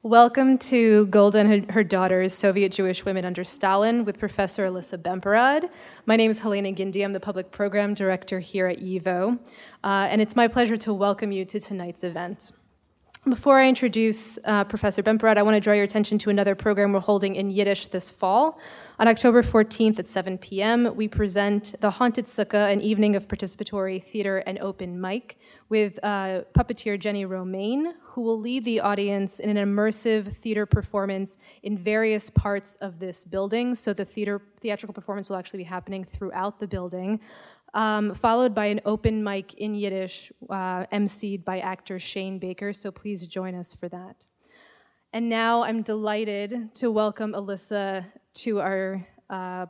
Welcome to Golda and Her Daughters, Soviet Jewish Women Under Stalin with Professor Alyssa Bemporad. My name is Helena Gindi. I'm the Public Program Director here at YIVO, and it's my pleasure to welcome you to tonight's event. Before I introduce Professor Bemporad, I want to draw your attention to another program we're holding in Yiddish this fall. On October 14th at 7 p.m., we present The Haunted Sukkah, an evening of participatory theater and open mic with puppeteer Jenny Romaine, who will lead the audience in an immersive theater performance in various parts of this building. So the theatrical performance will actually be happening throughout the building, followed by an open mic in Yiddish, emceed by actor Shane Baker. So please join us for that. And now I'm delighted to welcome Alyssa to our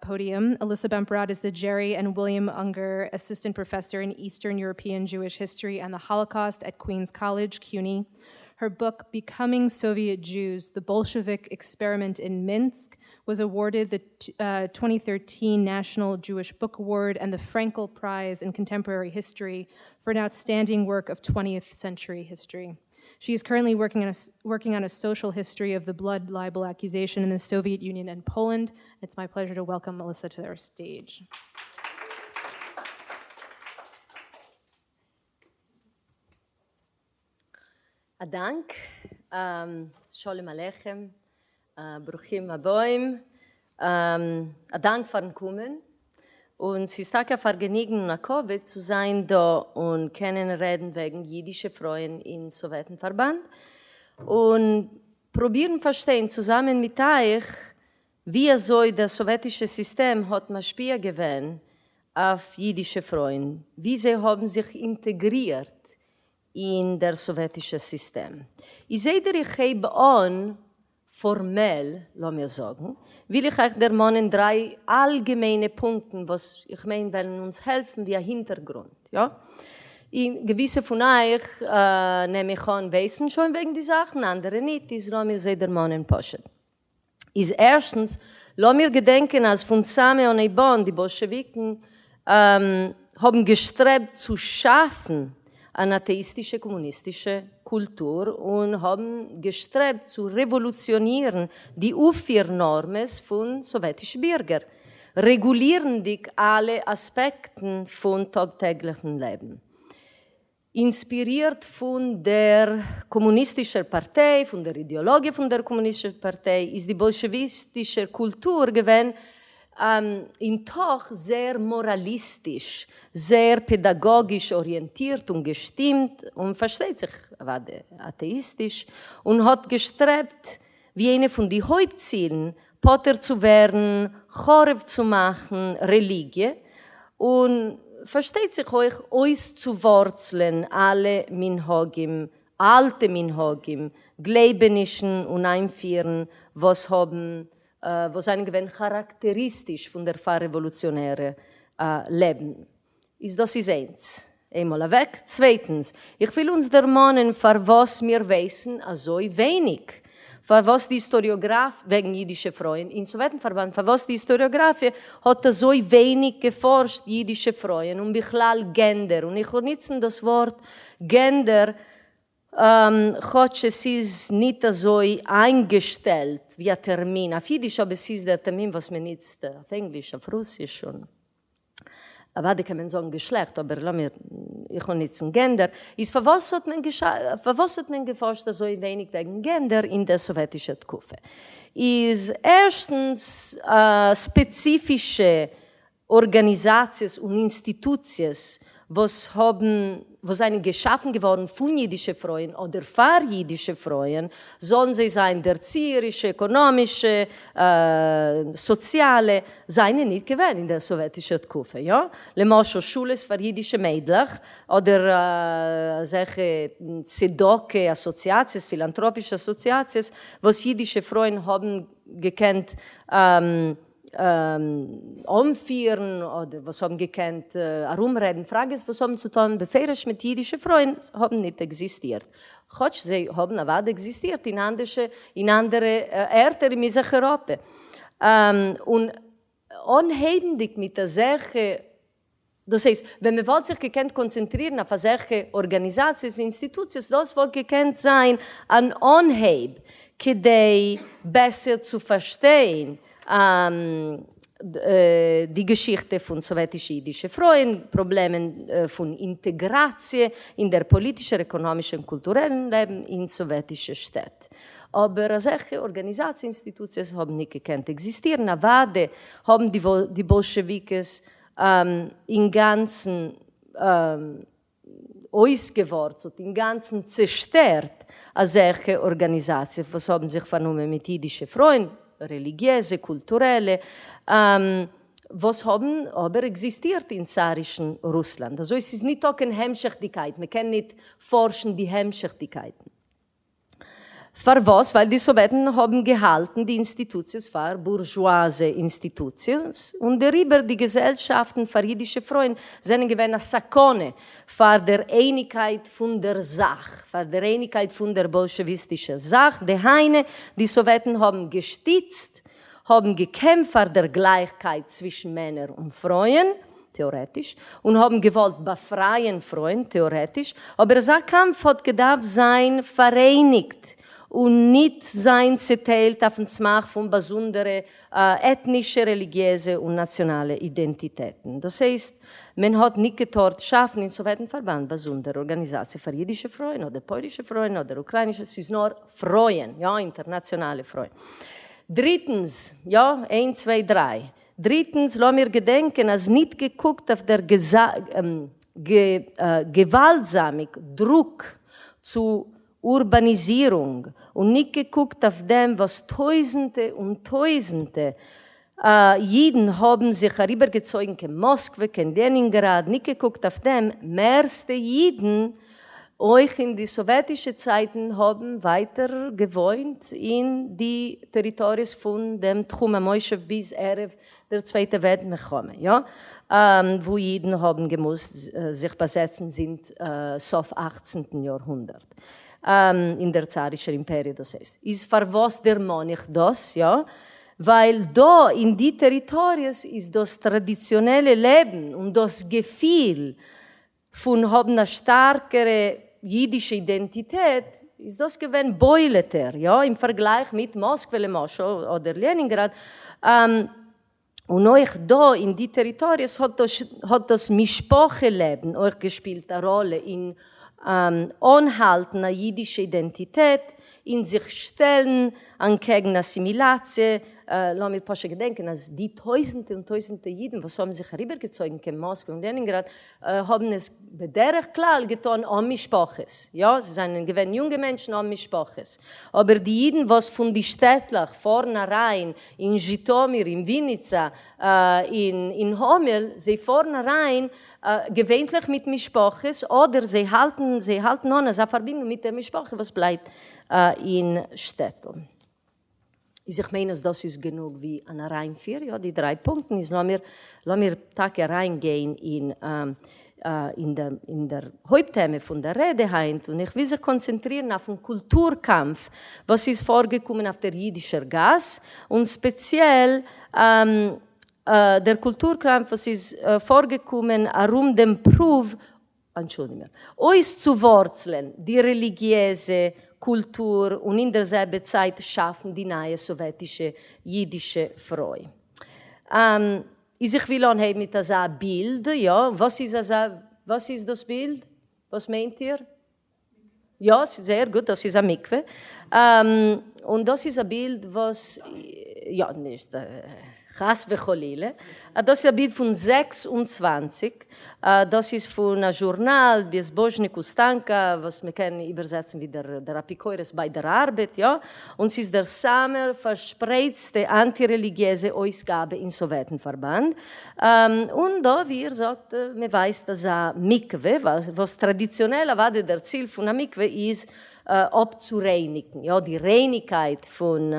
podium. Alyssa Bemporad is the Jerry and William Unger Assistant Professor in Eastern European Jewish History and the Holocaust at Queens College, CUNY. Her book, Becoming Soviet Jews, The Bolshevik Experiment in Minsk, was awarded the 2013 National Jewish Book Award and the Frankel Prize in Contemporary History for an outstanding work of 20th century history. She is currently working on a social history of the blood libel accusation in the Soviet Union and Poland. It's my pleasure to welcome Alyssa to our stage. אַ דאַנק, שלום עליכם, ברוכים הבאים, אַ דאַנק פֿאַרן קומען, און ס'איז טאַקע אַ פֿאַרגעניגן און אַ כּבֿוד צו זײַן דאָ און קענען רעדן וועגן ייִדישע פֿרויען אין סאָוועטן־פֿאַרבאַנד און פּרובירן פֿאַרשטיין צוזאַמען מיט אײַך, ווי אַזוי דער סאָוועטישער סיסטעם האָט משפּיע געווען אויף ייִדישע פֿרויען, ווי זיי האָבן זיך אינטעגרירט אין דער סאָוועטישער סיסטעם. איז איידער איך הייב אָן פֿאָרמעל, לאָמיר זאָגן, וויל איך אײַך דערמאָנען דרײַ אַלגעמיינע פּונקטן, וואָס איך מיין וועלן אונדז העלפֿן ווי אַ הינטערגרונט. יאָ? און געוויסע פֿון אײַך, נעם איך אָן, ווייסן שוין וועגן די זאַכן, אַנדערע ניט, איז לאָמיר זיי דערמאָנען פּשוט. איז ערשטנס, לאָמיר געדענקען, אַז פֿון סאַמע אָנהייב אָן די באָלשעוויקן האָבן געשטרעבט צו שאַפֿן אַן אַטעיסטישע קאָמוניסטישע קולטור און האָבן געשטרעבט צו רעוואָלוציאָנירן די אויפֿפֿיר-נאָרמעס פֿון סאָוועטישע בירגער, רעגולירנדיק אַלע אַספּעקטן פֿון טאָג-טעגלעכן לעבן. אינספירירט פון דער קאמוניסטישער פארטיי, פון דער אידעאלאגיע פון דער קאמוניסטישער פארטיי, איז די באלשעוויסטישע קולטור געווען אין תוך זייער מאראליסטיש, זייער פעדאגאגיש אריענטירט און געשטימט, און פארשטייט זיך אוודאי אטעאיסטיש, און האט געשטרעבט ווי איינע פון די הויפט צילן פטור צו ווערן, חרוב צו מאכן רעליגיע, און פארשטייט זיך אויך אויסצואווארצלען אלע מנהגים, אלטע מנהגים, גלייבענישן און איינפירן וואס האבן וואס זענען געווען כאראקטעריסטיש פון דער פאר-רעוואלוציאנערע לעבן. איז דאס איז איינס. איינמאל אוועק. צווייטנס, איך וויל אונז דערמאנען פארוואס מיר ווייסן אזוי ווייניג פארוואס די היסטאריאגראף וועגן אידישע פרויען אין סאוועטן פארבאנד, פארוואס די היסטאריאגראפיע האט אזוי ווייניג געפארשט אידישע פרויען און בכלל גענדער, און איך וועל נוצן דאס ווארט גענדער כאטש עס איז ניט אזוי איינגעשטעלט ווי א טערמין אויף אידיש, אבער ס'איז דער טערמין וואס מען נוצט אויף ענגליש, אויף רוסיש און אוודאי קען מען זאגן געשלעכט, אבער לאמיר איך וועל נוצן גענדער, איז פארוואס האט מען פארוואס האט מען געפארשט אזוי ווייניג וועגן גענדער אין דער סאוועטישער תקופה? איז ערשטנס ספעציפישע ארגאניזאציעס און אינסטיטוציעס וואס האבן וואס זענען געשאפן געווארן פון אידישע פרויען אדער פאר אידישע פרויען, זאלן זיי זיין דערציערישע, עקאנאמישע, סאציאלע, זענען ניט געווען אין דער סאוועטישער תקופה, יא? למשל שולעס פאר אידישע מיידלעך, אדער אזעלכע צדקה אסאציאציעס, פילאנטראפישע אסאציאציעס, וואס אידישע פרויען האבן געקענט אנפירן אדער וואס האבן געקענט ארומרעדן פראגעס וואס האבן צו טון בפירוש מיט אידישע פרויען האבן ניט עקזיסטירט, כאטש זיי האבן אוודאי עקזיסטירט אין אנדערשע אין אנדערע ערטער אין מזרח איראפע. און אנהייבנדיג מיט אזעלכע דאס הייסט, ווען מען וואלט זיך געקענט קאנצענטרירן אויף אזעלכע ארגאניזאציעס און אינסטיטוציעס, דאס וואלט געקענט זיין אן אנהייב. כּדי בעסער צו פֿאַרשטיין די געשיכטע פֿון סאָוועטישע ייִדישע פֿרויען, פּראָבלעמען פֿון אינטעגראַציע אין דער פּאָליטישער, עקאָנאָמישער און קולטורעלן לעבן אין סאָוועטישע שטעט. אָבער אַזעלכע אָרגאַניזאַציע אינסטיטוציעס האָבן ניט געקענט עקזיסטירן, אַוודאי האָבן די באָלשעוויקעס אין גאַנצן אויסגעווארצלט, אינגאנצן צעשטערט אזעלכע ארגאניזאציעס וואס האבן זיך פארנומען מיט אידישע פרויען, רעליגיעזע, קולטורעלע, וואס האבן אבער עקזיסטירט אין צארישן רוסלאנד. אזוי ס'איז ניטא קיין המשכ'דיגקייט, מ'קען ניט פארשן די המשכ'דיגקייטן. פארוואס? ווייל די סאוועטן האבן געהאלטן די אינסטיטוציעס פאר בורזשואזע אינסטיטוציעס, און דעריבער די געזעלשאפטן פאר אידישע פרויען זענען געווען א סכנה פאר דער אייניגקייט פון דער זאך, פאר דער אייניגקייט פון דער באלשעוויסטישער זאך, דהיינו, די סאוועטן האבן געשטיצט האבן געקעמפט פאר דער גלייכקייט צווישן מענער און פרויען, טעארעטיש, און האבן געוואלט באפרייען פרויען, טעארעטיש, אבער אזא קאמף האט געדארפט זיין פאראייניגט און ניט זיין צעטיילט אויפן סמך פון באזונדערע עטנישע, רעליגיעזע און נאציאנאלע אידענטיטעטן. דאס הייסט, מען האט ניט געטארט שאפן אין סאוועטן-פארבאנד באזונדערע ארגאניזאציע פאר אידישע פרויען אדער פוילישע פרויען אדער אוקראינישע, ס'איז נאר פרויען, יא, אינטערנאציאנאלע פרויען. דריטנס, יא, איינס צוויי דריי. דריטנס, לאמיר געדענקען אז ניט געקוקט אויף דער געוואלדזאמיק דרוק צו אורבאניזירונג, און ניט געקוקט אויף דעם וואס טויזנטע און טויזנטע אידן האבן זיך אריבערגעצויגן קיין מאסקווע, קיין לענינגראד, ניט געקוקט אויף דעם, מערסטע אידן, אויך אין די סאוועטישע צייטן, האבן ווייטער געוואוינט אין די טעריטאריעס פון דעם תחום המושב ביז ערב דער צווייטער וועלט מלחמה, יא, וואו אידן האבן געמוזט זיך באזעצן זינט סוף אכצנטן יארהונדערט, אין דער צארישער אימפעריע דאס הייסט. איז פארוואס דערמאן איך דאס, יא? ווייל דא אין די טעריטאריעס איז דאס טראדיציאנעלע לעבן און דאס געפיל פון האבן א שטארקערע אידישע אידענטיטעט איז דאס געווען בולט'ער, יא, אין פארגלייך מיט מאסקווע למשל אדער לענינגראד, און אויך דא אין די טעריטאריעס האט דאס האט דאס משפחה לעבן אויך געשפילט א ראלע אין אנהאלטן א אידישע אידענטיטעט, אין זיך שטעלן אנטקעגן אסימילאציע, לאמיר פשוט געדענקען אז די טויזנטע און טויזנטע אידן וואס האבן זיך אריבערגעצויגן קיין מאסקווע און לענינגראד האבן עס בדרך כלל געטון אן משפחות, יא, זיי זענען געווען יונגע מענטשן אן משפחות, אבער די אידן וואס פון די שטעטלעך פארן אריין אין זשיטאמיר, אין וויניצא, אין האמעל, זיי פארן אריין געווענטליך מיט משפחות, אדער זיי האלטן זיי האלטן אן אזא פארבינדונג מיט דער משפחה וואס בלייבט אין שטעטל. איז איך מיין אז דאס איז גענוג ווי אן אריינפיר, יא, די דריי פונקטן, איז לאמיר לאמיר טאקע אריינגיין אין אין דער אין דער הויפט טעמע פון דער רעדע היינט, און איך וויל זיך קאנצענטרירן אויפן קולטור קאמף וואס איז פארגעקומען אויף דער אידישער גאס, און ספעציעל דער קולטור קאמף וואס איז פארגעקומען ארום דעם פרואוו, אנטשולדיג מיר, אויסצואווארצלען די רעליגיעזע קולטור און אין דער זעלבע צייט שאפן די נייע סאוועטישע אידישע פרוי. איז איך וויל אנהייבן מיט אזא בילד, יא, וואס איז אזא, וואס איז דאס בילד? וואס מיינט איר? יא, ס'איז זייער גוט, דאס איז א מקווה, און דאס איז א בילד וואס, יא, נישט חס וחלילה, דאס איז א בילד פון 26, דאס איז פון א זשורנאל בעזבאזשניק או סטאנקא, וואס מ'קען איבערזעצן ווי דער אפיקורס ביי דער ארבעט, יא, און ס'איז דער סאמע פארשפרייטסטע אנטי-רעליגיעזע אויסגאבע אין סאוועטן פארבאנד, און דא ווי איר זאגט מען ווייזט אזא מקווה וואס טראדיציאנעל אוודאי דער ציל פון א מקווה איז אפצורייניגן, יא, די רייניקייט פון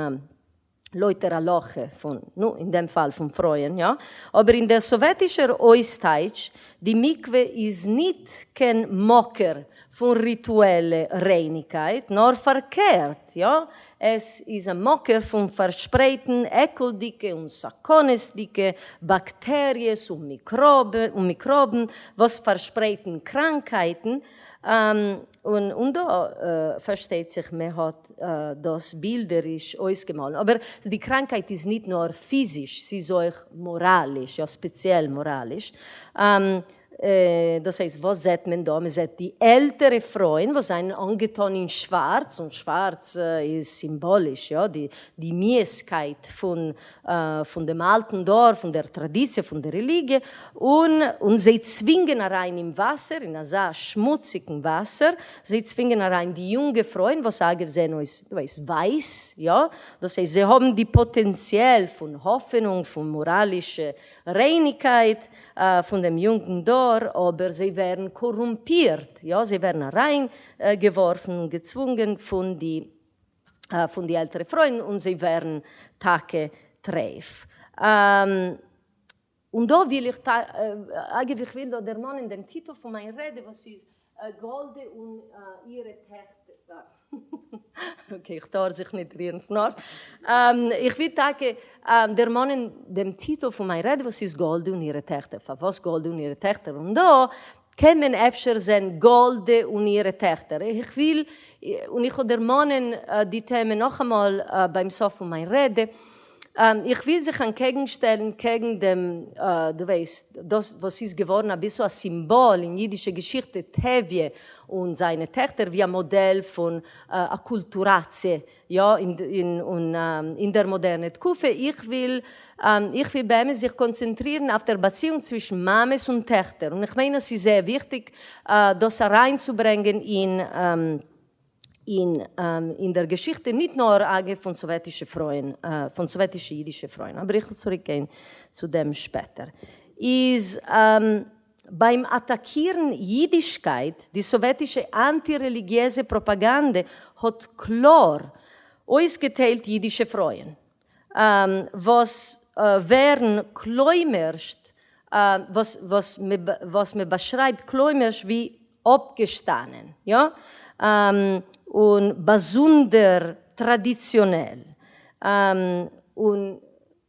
לויט דער הלכה פון, נו, אין דעם פאל פון פרויען, יא, אבער אין דער סאוועטישער אויסטייטש, די מקווה איז ניט קיין מקור פון ריטועלע רייניקייט, נאר פארקערט, יא, עס איז א מקור פון פארשפרייטן עקלדיגע און סכנות'דיגע באקטעריעס און מיקראבן וואס פארשפרייטן קראנקייטן. און און דא פארשטייט זיך מען האט דאס בילדעריש אויסגעמאלן, אבער די קראנקייט איז ניט נאר פיזיש, ס'איז אויך מאראליש, יא ספעציעל מאראליש. דאס הייסט וואס זעט מען דא? מען זעט די עלטערע פרויען וואס זענען אנגעטון אין שווארץ, און שווארץ איז סימבאליש יא די די מיאוסקייט פון פון דעם אלטן דור, פון דער טראדיציע, פון דער רעליגיע, און און זיי צווינגען אריין אין וואסער, אין אזא שמוציגן וואסער, זיי צווינגען אריין די יונגע פרויען וואס אגב זעען אויס, דו ווייסט, ווייס, יא, דאס הייסט זיי האבן די פאטענציעל פון האפענונג, פון מאראלישע רייניקייט פון דעם יונגן דור, אבער זיי ווערן קארומפירט, יא, זיי ווערן אריין געווארפן און געצוואונגען פון די פון די עלטערע פרויען און זיי ווערן טאקע טרייף. און דא וויל איך, אגב איך וויל דא דערמאנען דעם טיטל פון מיין רעדע וואס איז גאלדע און אירע טעכטער, okay איך טאר זיך ניט רירן פון ארט, איך וויל טאקע דערמאנען דעם טיטל פון מיין רעדע וואס איז גאלדע און אירע טעכטער, פארוואס גאלדע און אירע טעכטער? און דא קען מען אפשר זען גאלדע און אירע טעכטער, איך וויל און איך וועל דערמאנען די טעמע נאכאמאל ביים סוף פון מיין רעדע, איך וויל זיך אנטקעגנשטעלן קעגן דעם, דו ווייסט, דאס וואס איז געווארן אביסל א סימבאל אין אידישע געשיכטע, טביה און זיינע טעכטער ווי א מאדעל פון אקולטוראציע יא, און אין דער מאדערנע תקופה. איך וויל, איך וויל באמת זיך קאנצענטרירן אויף דער באציאונג צווישן מאמעס און טעכטער, און איך מיין אז ס'איז זייער וויכטיג דאס אריינצוברענגען אין אין אין דער געשיכטע, ניט נאר אגב פון סאוועטישע פרויען, פון סאוועטישע אידישע פרויען, אבער איך וועל צוריק גיין צו דעם שפעטער. איז ביים אטאקירן אידישקייט, די סאוועטישע אנטי-רעליגיעזע פראפאגאנדע האט קלאר אויסגעטיילט אידישע פרויען וואס ווערן כלומרשט, וואס מען באשרייבט כלומרשט ווי אפגעשטאנען, יא, און באזונדער טראדיציאנעל, און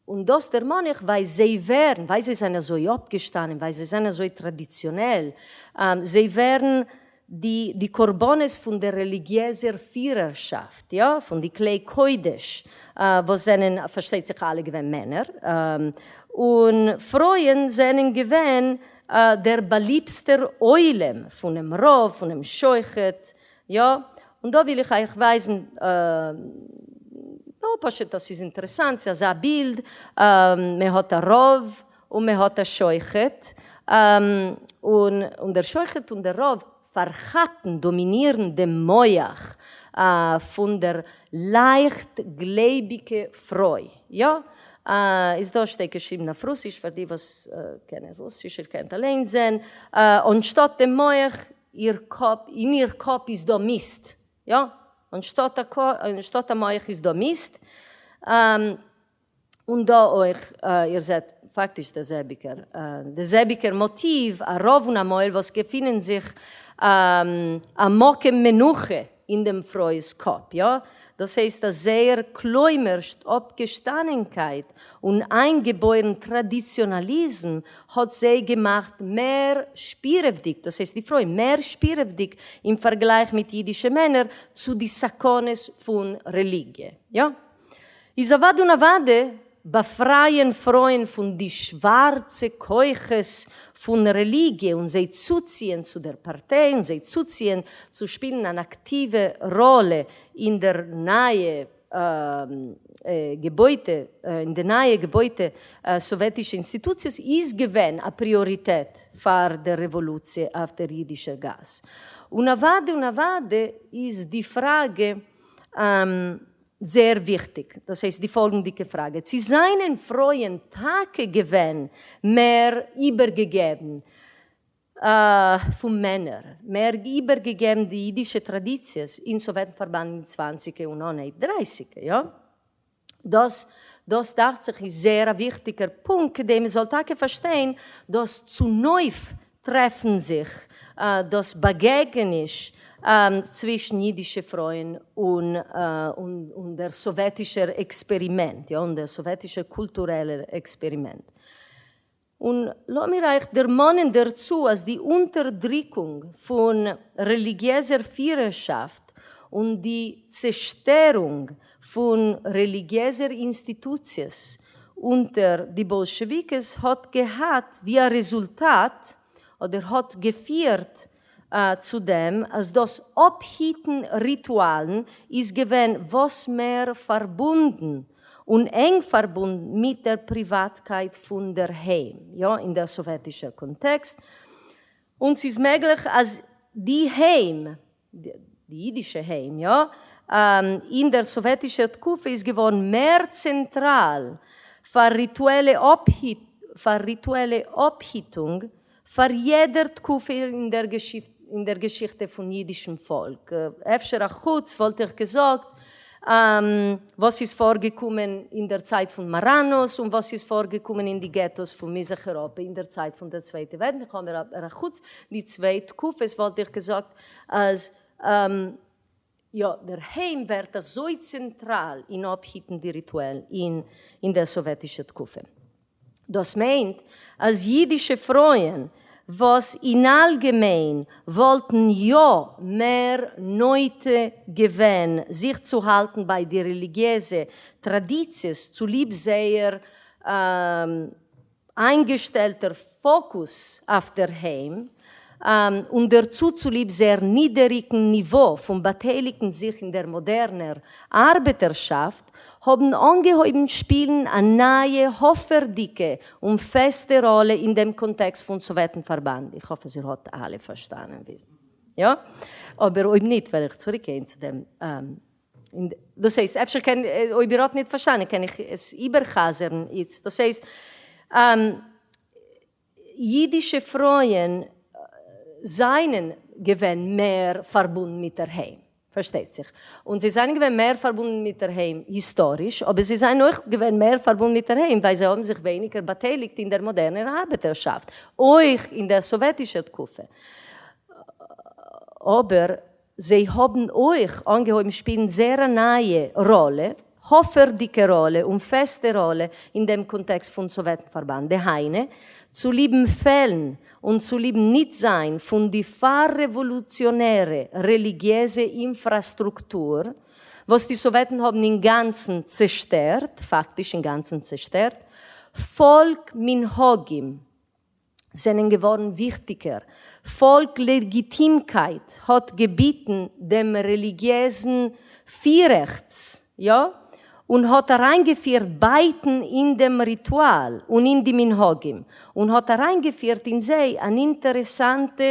און דאס דערמאן איך ווייל זיי ווערן, ווייל זיי זענען אזוי אפגעשטאנען, ווייל זיי זענען אזוי טראדיציאנעל, זיי ווערן די די קרבנות פון דער רעליגיעזער פירערשאפט, יא, פון די כלי קודש, וואס זענען פארשטייט זיך אלע געווען מענער, און פרויען זענען געווען דער באליבסטער עולם פונעם רב, פונעם שוחט, יא, און דא וויל איך אייך ווייזן, נאר פשוט דאס איז אינטערעסאנט, ס'איז אזא בילד, מען האט א רב און מען האט א שוחט, און און דער שוחט און דער רב פארכאפן, דאמינירן דעם מח פון דער לייכט גלייביגע פרוי, יא, איז דא שטייט געשריבן אויף רוסיש פאר די וואס קענען רוסיש, איר קענט אליין זען, אנשטאט דעם מח איר קאפ, אין איר קאפ איז דא מיסט, יא, אנשטאט א קאפ, אנשטאט א מח איז דא מיסט, און דא אויך, איר זעט פאקטיש דער זעלביגער, דער זעלביגער מאטיוו, א רב און א מוהל וואס געפינען זיך א מקום מנוחה אין דעם פרוי'ס קאפ, יא, דאס הייסט אז זייער כלומר'שט אפגעשטאנענקייט און איינגעבוירן טראדיציאנאליזם האט זיי געמאכט מער שפירעוודיג, דאס הייסט די פרויען, מער שפירעוודיג אין פארגלייך מיט אידישע מענער צו די סכנות פון רעליגיע. יא. איז אוודאי און אוודאי באפרייען פרויען פון די שווארצע כוחות פון רעליגיע און זיי צוציען צו דער פארטיי און זיי צוציען צו שפילן אן אקטיווע ראלע אין דער נייע געבויטע אין די נייע געבויטע סאוועטישע אינסטיטוציעס איז געווען א פריאריטעט פאר דער רעוואלוציע אויף דער אידישער גאס. און אוודאי און אוודאי איז די פראגע זייער וויכטיג, דאס הייסט די פאלגנדיגע פראגע, צי זענען פרויען טאקע געווען מער איבערגעגעבן פון מענער, מער איבערגעגעבן די אידישע טראדיציעס אין סאוועטן פארבאנד אין צוואנציגע און אנהייב דרייסיגע יא? דאס דאס דאכט זיך איז זייער א וויכטיגער פונקט כדי מען זאל טאקע פארשטיין דאס צונויף טרעפן זיך, דאס באגעגעניש צווישן אידישע פרויען און און דער סאוועטישער עקספערימענט, יא, און דער סאוועטישער קולטורעלער עקספערימענט. און לאמיר אייך דערמאנען דערצו אז די אונטערדריקונג פון רעליגיעזער פירערשאפט און די צעשטערונג פון רעליגיעזער אינסטיטוציעס אונטער די באלשעוויקעס האט געהאט ווי א רעזולטאט אדער האט געפירט צו דעם אז דאס אפהיטן ריטואלן איז געווען וואס מער פארבונדן און ענג פארבונדן מיט דער פריוואטקייט פון דער היים, יא, אין דער סאוועטישער קאנטעקסט, און ס'איז מעגליך אז די היים, די אידישע היים, יא, אין דער סאוועטישער תקופה איז געווארן מער צענטראל פאר ריטואלע אפהיטונג פאר יעדער תקופה אין דער געשיכטע פון אידישן פאלק. אפשר א חוץ וואלט איך געזאגט וואס איז פארגעקומען אין דער צייט פון מאראנאס און וואס איז פארגעקומען אין די געטאס פון מזרח איראפע אין דער צייט פון דער צווייטע וועלט מלחמה, אבער א חוץ די צוויי תקופות וואלט איך געזאגט אז יא, דער היים ווערט אזוי צענטראל אין אפהיטן די ריטואל אין דער סאוועטישער תקופה. דאס מיינט אז אידישע פרויען וואס אין אלגעמיין וואלטן יא מער נוטה געווען זיך צו האלטן ביי די רעליגיעזע טראדיציעס צוליב זייער איינגעשטעלטער פאקוס אויף דער היים, און דערצו צוליב זייער נידעריקן ניווא פון באטייליגן זיך אין דער מאדערנער ארבעטערשאפט, האבן אנגעהויבן שפילן א נייע האפערדיקע און פעסטע ראלע אין דעם קאנטעקסט פון סאוועטן-פארבאנד. איך האף אז איר האט אלע פארשטאנען ווי. יא? אבער אויב ניט וועל איך צוריקגיין צו דעם. דאס הייסט, אפשר קען, אויב איר האט ניט פארשטאנען קען איך עס איבערחזרן איצט. דאס הייסט, יידישע פרויען זיינען געווען מער פארבונדן מיט דער היים, פארשטייט זיך, און זיי זיינען געווען מער פארבונדן מיט דער היים היסטאריש, אבער זיי זיינען אויך געווען מער פארבונדן מיט דער היים ווייל זיי האבן זיך ווייניגער באטייליגט אין דער מאדערנער ארבעטערשאפט, אויך אין דער סאוועטישער תקופה. אבער זיי האבן אויך אנגעהויבן שפילן זייער א נייע ראלע, האפערדיגע ראלע און פעסטע ראלע אין דעם קאנטעקסט פון סאוועטן-פארבאנד, דהיינו, צוליבן פעלן און צוליבן ניט זיין פון די פאר-רעוואלוציאנערע רעליגיעזע אינפראסטרוקטור וואס די סאוועטן האבן אינגאנצן צעשטערט, פאקטיש אינגאנצן צעשטערט, פאלק מנהגים זענען געווארן וויכטיגער, פאלק לעגיטימקייט האט געביטן דעם רעליגיעזן פירעכץ, יא, און האט אריינגעפירט בייטן אין דעם ריטואל און אין די מנהגים, און האט אריינגעפירט אין זיי אן אינטערעסאנטע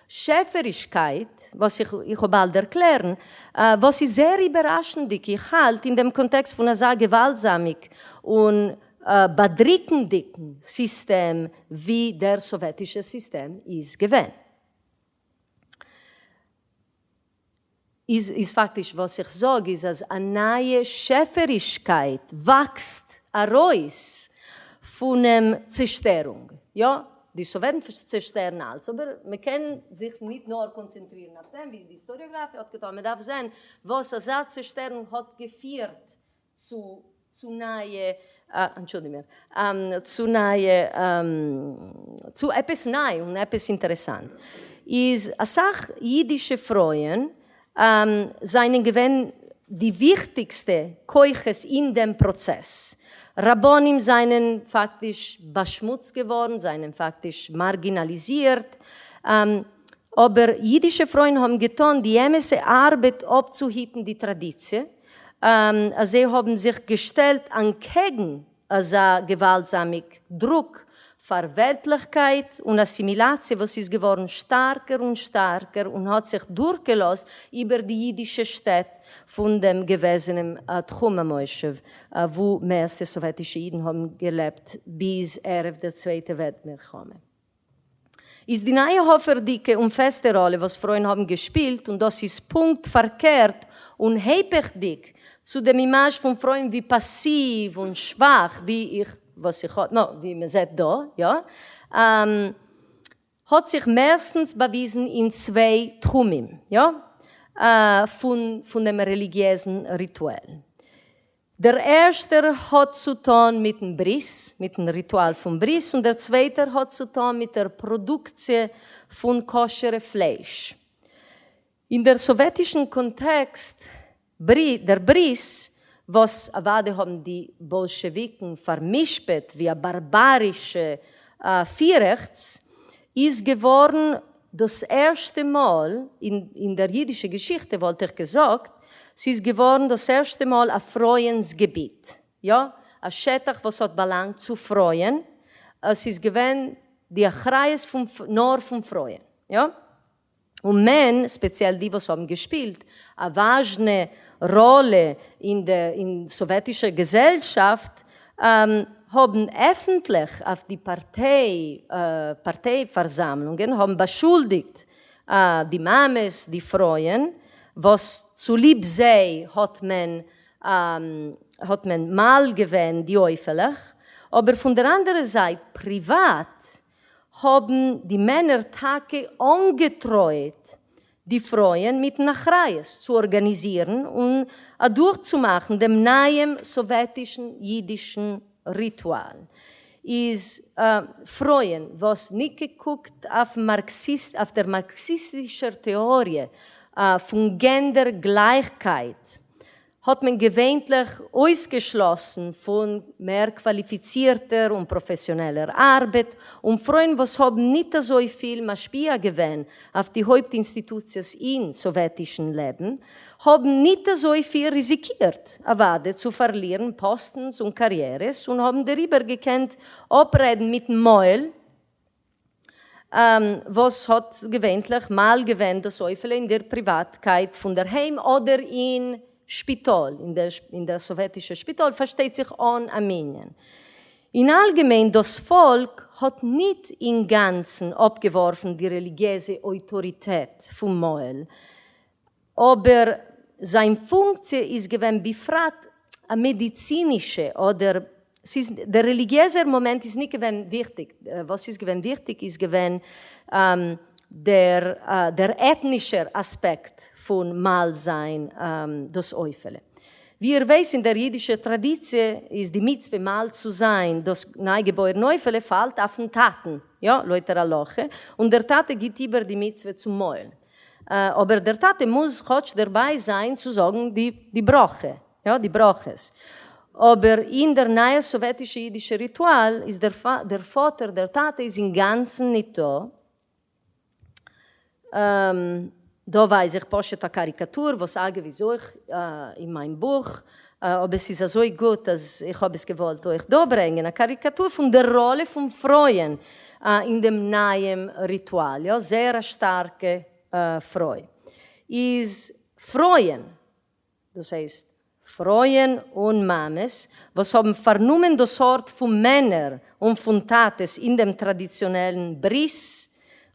שעפערישקייט, וואס איך איך וועל באלד ערקלערן, וואס איז זייער איבערראשנדיג, איך האלט, אין דעם קאנטעקסט פון אזא געוואלדזאמיג און באדריקנדיקן סיסטעם ווי דער סאוועטישער סיסטעם איז געווען. איז איז פאקטיש וואס איך זאג איז אז א נייע שעפערישקייט וואקסט ארויס פונעם צעשטערונג. יא, די סאוועטן צעשטערן אלץ, אבער מ'קען זיך ניט נאר קאנצענטרירן אויף דעם, ווי די היסטאריאגראפיע האט געטאן, מ'דארף זען וואס אזא צעשטערונג האט געפירט צו צו נייע, אנטשולדיג מיר, צו נייע, צו עפעס ניי און עפעס אינטערעסאנט, איז אסאך אידישע פרויען זענען געווען די וויכטיגסטע כוחות אין דעם פראצעס. רבנים זענען פאקטיש באשמוצט געווארן, זענען פאקטיש מארגינאליזירט, אבער אידישע פרויען האבן געטאן די אמת'ע ארבעט אפצוהיטן די טראדיציע, אז זיי האבן זיך געשטעלט אנטקעגן אזא געוואלדזאמיג דרוק פאר וועלטליכקייט און אסימילאציע וואס איז געווארן שטארקער און שטארקער און האט זיך דורכגעלאזט איבער די אידישע שטעט פון דעם געוועזענעם תחום המושב וואו מערסטע סאוועטישע אידן האבן געלעבט ביז ערב דער צווייטע וועלט מלחמה. איז די נייע האפערדיגע און פעסטע ראלע וואס פרויען האבן געשפילט, און דאס איז פונקט פארקערט און היפכדיג צו דעם אימאזש פון פרויען ווי פאסיוו און שוואך ווי איך וואס איך נא ווי מען זעט דא יא האט זיך מערסטנס באוויזן אין צוויי תחומים יא פון פון דעם רעליגיעזן ריטואל. דער ערשטער האָט צו טאָן מיטן ברית, מיטן ריטואַל פֿון ברית, און דער צווייטער האָט צו טאָן מיט דער פּראָדוקציע פֿון כּשרע פֿלייש. אין דער סאָוועטישן קאָנטעקסט, דער ברית, וואָס אַוודאי האָבן די באָלשעוויקן פֿאַרמישפּט ווי אַ באַרבאַרישע פֿירעכץ, איז געוואָרן דאָס ערשטע מאָל אין דער ייִדישער געשיכטע, וואָלט איך געזאָגט, ס'איז געוואָרן דאָס ערשטע מאָל אַ פֿרויענס-געביט, יאָ, אַ שטח וואָס האָט באַלאַנגט צו פֿרויען, ס'איז געווען די אחריות פֿון נאָר פֿון פֿרויען, יאָ. און מען, ספעציעל די וואס האבן געשפילט א וואזשנע ראלע אין דער סאוועטישער געזעלשאפט, האבן עפנטליך אויף די פארטיי פארטיי פארזאמלונגען האבן באשולדיגט די מאמעס, די פרויען, וואס צוליב זיי האט מען האט מען מל געווען די עופה'לעך, אבער פון דער אנדערע זייט פריוואט האבן די מענער טאקע אנגעטרויעט די פרויען מיטן אחריות צו ארגאניזירן און אדורכצומאכן דעם נייעם סאוועטישן אידישן ריטואל. איז פרויען וואס ניט געקוקט אויף מארקסיסט אויף דער מארקסיסטישער טעאריע פון גענדער גלייכקייט האט מען געווענטליך אויסגעשלאסן פון מער קוואליפיצירטער און פראפעסיאנעלער ארבעט, און פרויען וואס האבן ניט אזוי פיל משפיע געווען אויף די הויפט אינסטיטוציעס אין סאוועטישן לעבן, האבן ניט אזוי פיל ריזיקירט אוודאי צו פארלירן פאסטנס און קאריערעס און האבן דעריבער געקענט אפרעדן מיטן מוהל וואס האט געווענטליך מל געווען דאס עופה'לע אין דער פריוואטקייט פון דער היים אדער אין שפיטאל, אין דער סאוועטישער שפיטאל, פארשטייט זיך אן א מנין. אין אלגעמיין דאס פאלק האט ניט אינגאנצן אפגעווארפן די רעליגיעזע אויטאריטעט פון מוהל, אבער זיין פונקציע איז געווען בפרט א מעדיצינישע אדער ס'איז דער רעליגיעזער מאמענט איז ניט געווען וויכטיג, וואס איז געווען וויכטיג איז געווען דער דער עטנישער אספעקט פון מל זיין דאס עופה'לע. ווי איר ווייסט אין דער אידישער טראדיציע איז די מצוה מל צו זיין דאס ניי געבוירן עופה'לע פאלט אויפן טאטן, יא, לויט דער הלכה, און דער טאטע גיט איבער די מצוה צום מוהל. אבער דער טאטע מוז כאטש דערביי זיין צו זאגן די ברכה, יא, די ברכות. אבער אין דער נייער סאוועטישע אידישע ריטואל איז דער פאטער, דער טאטע איז אינגאנצן ניטא. דא ווייז איך פשוט א קאריקאטור, וואס אגב איז אויך אין מיין בוך, אבער ס'איז אזוי גוט אז איך האב עס געוואלט אויך דא ברענגען, א קאריקאטור פון דער ראלע פון פרויען אין דעם נייעם ריטואל, יא, זייער א שטארקע פרוי איז פרויען, דאס הייסט פרויען און מאמעס וואס האבן פארנומען דאס ארט פון מענער און פון טאטעס אין דעם טראדיציאנעלן ברית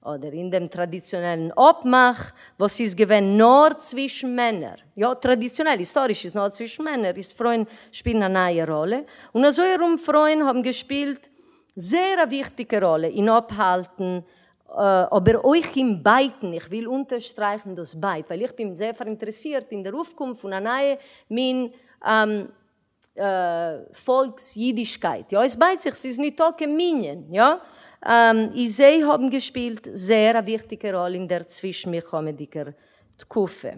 אדער אין דעם טראדיציאנעלן אפמאך וואס איז געווען נאר צווישן מענער, יא, טראדיציאנעל, היסטאריש איז נאר צווישן מענער, איז פרויען שפילן א נייע ראלע, און אזוי ארום פרויען האבן געשפילט זייער א וויכטיגע ראלע אין אפהאלטן אבער אויך אין בייטן, איך וויל אונטערשטרייכן דאס בייט, ווייל איך בין זייער פאראינטערעסירט אין דער אויפקום פון א נייע מין פאלקס אידישקייט, יא, עס בייט זיך, ס'איז ניטא קיין מנין, יא, איז זיי האבן געשפילט זייער א וויכטיגע ראלע אין דער צווישן-מלחמה'דיגער תקופה.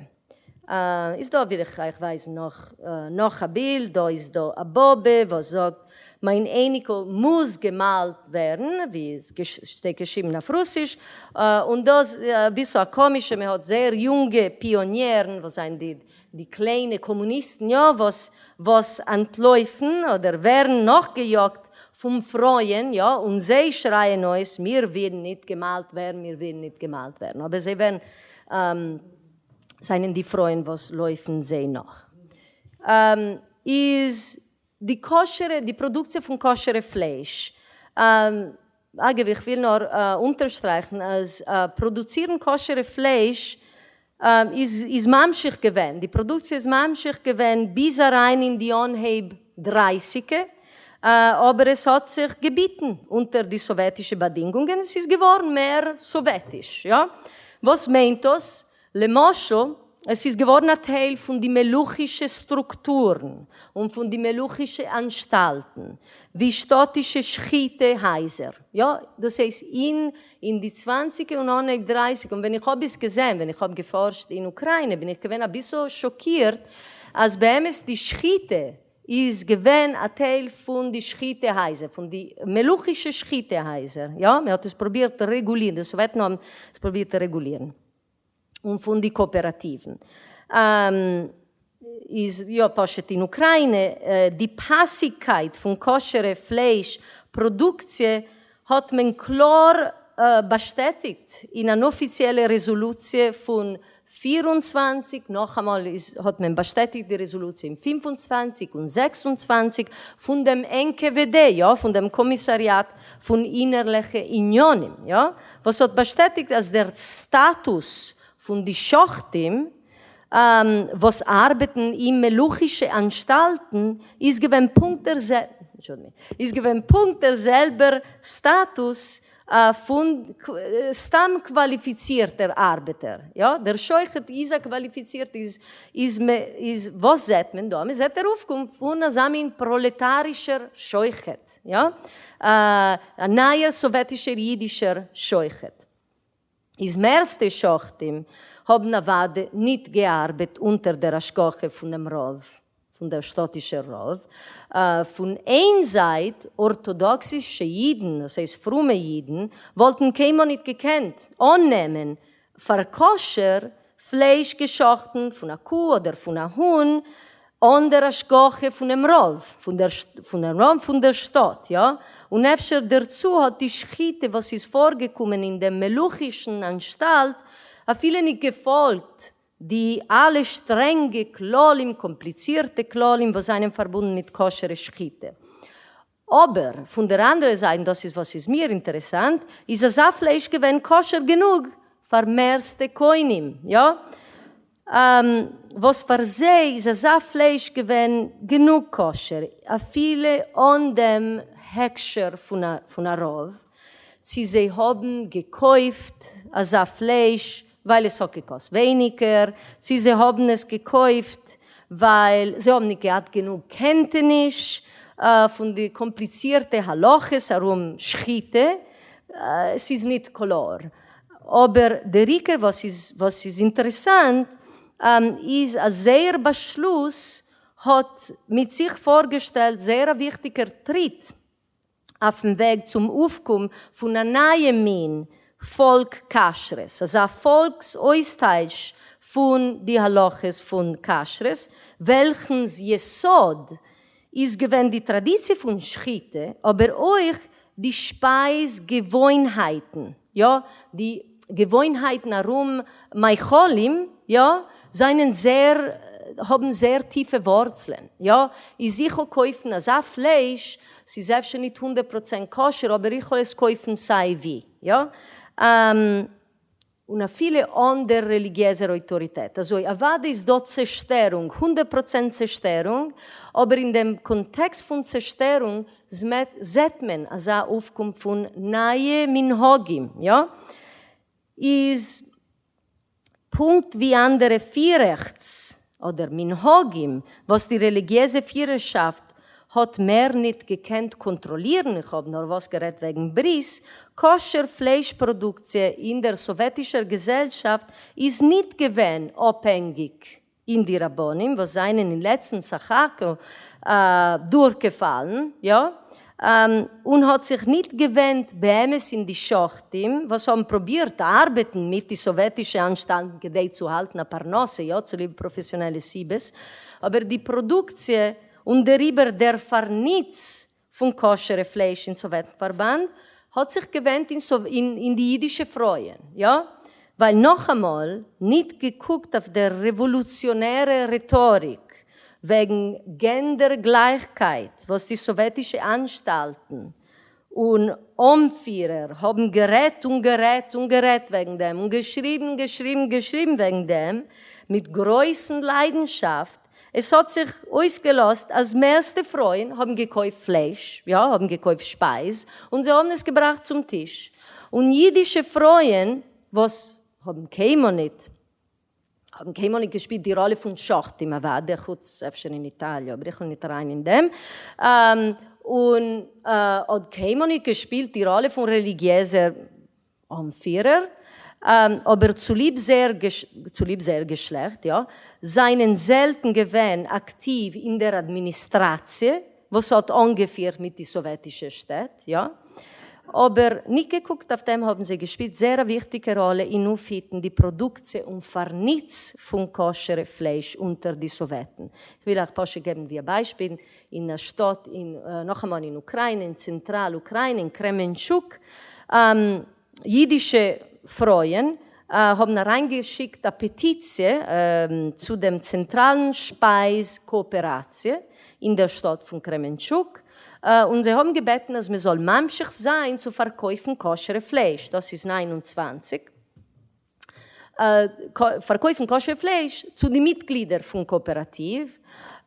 איז דא וויל איך אייך ווייזן נאך נאך א בילד, דא איז דא א באבע וואס זאגט מיין אייניקל מוז געמל'ט ווערן, ווי עס שטייט געשריבן אויף רוסיש, און דא אביסל א קאמישע, מען האט זייער יונגע פיאנירן וואס זענען די די קליינע קאמוניסטן יא וואס וואס אנטלויפן אדער ווערן נאכגעיאגט פון פרויען יא און זיי שרייען אויס מיר ווילן ניט געמל'ט ווערן מיר ווילן ניט געמל'ט ווערן אבער זיי ווערן זענען די פרויען וואס לויפן זיי נאך איז די כשר'ע די פראדוקציע פון כשר'ע פלייש. אגב איך וויל נאר אונטערשטרייכן אז פראדוצירן כשר'ע פלייש איז איז ממשיך געווען, די פראדוקציע איז ממשיך געווען ביז אריין אין די אנהייב דרייסיגע, אבער עס האט זיך געביטן אונטער די סאוועטישע באדינגונגען, עס איז געווארן מער סאוועטיש, יא. וואס מיינט דאס? למשל. עס איז געווארן א טייל פון די מלוכישע סטרוקטורן און פון די מלוכישע אנשטאלטן, ווי שטאטישע שחיטה הייזער. יא, דאס הייסט אין אין די צוואנציגע און אנהייב דרייסיג, און ווען איך האב עס געזען ווען איך האב געפארשט אין אוקריינע בין איך געווען אביסל שאקירט אז באמת די שחיטה איז געווען א טייל פון די שחיטה הייזער, פון די מלוכישע שחיטה הייזער, יא, מען האט עס פרובירט רעגולירן, די סאוועטן האבן עס פרובירט רעגולירן. און פון די קאאפעראטיוון איז יא פשוט אין אוקריינע די פאסיגקייט פון כשר'ע פלייש פראדוקציע האט מען קלאר באשטעטיגט אין אן אפיציעלע רעזאלוציע פון 24, נאכאמאל איז האט מען באשטעטיגט די רעזאלוציע אין 25 און 26 פון דעם NKVD, יא, פון דעם קאמיסאריאט פון אינערליכע עניינים, יא, וואס האט באשטעטיגט אז דער סטאטוס פון די שוחטים וואס ארבעטן אין מלוכישע אנשטאלטן איז געווען פונקט דער איז געווען פונקט דער זעלבער סטאטוס פון סתם קוואליפיצירטער ארבעטער, יא, דער שוחט איז א קוואליפיצירט איז איז איז וואס זעט מען דא? מען זעט דער אויפקום פון אזא מין פראלעטארישער שוחט, יא, א נייער סאוועטישער אידישער שוחט. איז מערסטע שוחטים האבן אוודאי ניט געארבעט אונטער דער השגחה פון דעם רב, פון דער שטאטישער רב. פון איין זייט, ארטאדאקסישע אידן, דאס הייסט פרומע אידן, וואלטן קיינמאל ניט געקענט אננעמען פאר כשר פלייש געשאכטן פון א קו אדער פון א האן אן דער השגחה פונעם רב, פון דער פונעם רב פון דער שטאט, יא, און אפשר דערצו האט די שחיטה וואס איז פארגעקומען אין דעם מלוכישן אנשטאלט אפילו ניט געפאלגט די אלע שטרענגע כללים, קאמפליצירטע כללים וואס זענען פארבונדן מיט כשר'ע שחיטה. אבער פון דער אנדערע זייט, און דאס איז וואס איז מיר אינטערעסאנט, איז אזא פלייש געווען כשר גענוג פאר מערסטע קונים, יא, וואס פאר זיי איז אזא פלייש געווען גענוג כשר, אפילו אן דעם הכשר פון א רב, צי זיי האבן געקויפט אזא פלייש ווייל עס האט געקאסט ווייניגער, צי זיי האבן עס געקויפט ווייל זיי האבן ניט געהאט גענוג קענטעניש פון די קאמפליצירטע הלכות ארום שחיטה, ס'איז ניט קלאר. אבער דער עיקר וואס איז וואס איז אינטערעסאנט איז אז זייער באשלוס האט מיט זיך פארגעשטעלט זייער א וויכטיגער טריט אויפן וועג צום אויפקום פון א נייע מין פאלק כשרות, אזא פאלקס אויסטייטש פון די הלכות פון כשרות, וועלכנס יסוד איז געווען די טראדיציע פון שחיטה, אבער אויך די שפייז געוואוינהייטן, יא, די געוואוינהייטן ארום מאכלים, יא, זענען זייער, האבן זייער טיפע ווארצלען, יא, איז איך וועל קויפן אזא פלייש, ס'איז אפשר ניט 100% כשר, אבער איך וועל עס קויפן סיי ווי, יא, און אפילו אן דער רעליגיעזער אויטאריטעט. אזוי, אוודאי איז דא צעשטערונג, 100% צעשטערונג, אבער אין דעם קאנטעקסט פון צעשטערונג זעט מען אזא אויפקום פון נייע מנהגים, יא, איז פונקט ווי אנדערע פירעכץ אדער מנהגים וואס די רעליגיעזע פירערשאפט האט מער ניט געקענט קאנטראלירן, איך האב נארוואס גערעדט וועגן ברית, כשר פלייש פראדוקציע אין דער סאוועטישער געזעלשאפט איז ניט געווען אפהענגיק אין די רבנים וואס זענען אין לעצטן סך הכל דורכגעפאלן, יא, און האט זיך ניט געווענדט באמת אין די שוחטים וואס האבן פרובירט ארבעטן מיט די סאוועטישע אנשטאלטן כדי צו האלטן א פרנסה, יא, צוליב פראפעסיאנעלע סיבות, אבער די פראדוקציע און דעריבער דער פארניץ פון כשר'ע פלייש אין סאוועטן פארבאנד האט זיך געווענדט אין די אידישע פרויען, יא, ווייל נאכאמאל, ניט געקוקט אויף דער רעוואלוציאנערע רעטאריק וועגן גענדער גלייכקייט וואס די סאוועטישע אנשטאלטן און אנפירער האבן גערעדט און גערעדט און גערעדט וועגן דעם און געשריבן געשריבן געשריבן וועגן דעם מיט גרויסן ליידנשאפט, עס האט זיך אויסגעלאזט אז מערסטע פרויען האבן געקויפט פלייש, יא, האבן געקויפט שפייז, און זיי האבן עס געבראכט צום טיש. און אידישע פרויען וואס האבן קיינמאל ניט. האבן קיינמאל ניט געשפילט די ראלע פון שוחטים, אוודאי, חוץ אפשר אין איטאליע, אבער איך וויל ניט אריין אין דעם, און האט קיינמאל ניט געשפילט די ראלע פון רעליגיעזער אנפירער, אבער צוליב זייער צוליב זייער געשלעכט, יא, זיינען זעלטן געווען אקטיוו אין דער אדמיניסטראציע וואס האט אנגעפירט מיט די סאוועטישע שטעט, יא. אבער ניט געקוקט אויף דעם האבן זיי געשפילט זייער א וויכטיגע ראלע אין אויפהיטן די פראדוקציע און פארניץ פון כשר'ע פלייש אונטער די סאוועטן. כ'וויל אייך פשוט געבן ווי א ביישפיל, אין א שטאט אין, נאכאמאל אין אוקריינע, אין צענטראל אוקריינע, אין קרעמענטשוק, אידישע פרויען האבן אריינגעשיקט א פעטיציע צו דעם צענטראלן שפייז קאאפעראציע אין דער שטאט פון קרעמענטשוק, און זיי האבן געבעטן אז מען זאל ממשיך זיין צו פארקויפן כשר'ע פלייש, דאס איז 29, פארקויפן כשר'ע פלייש צו די מיטגלידער פון קאאפעראטיוו,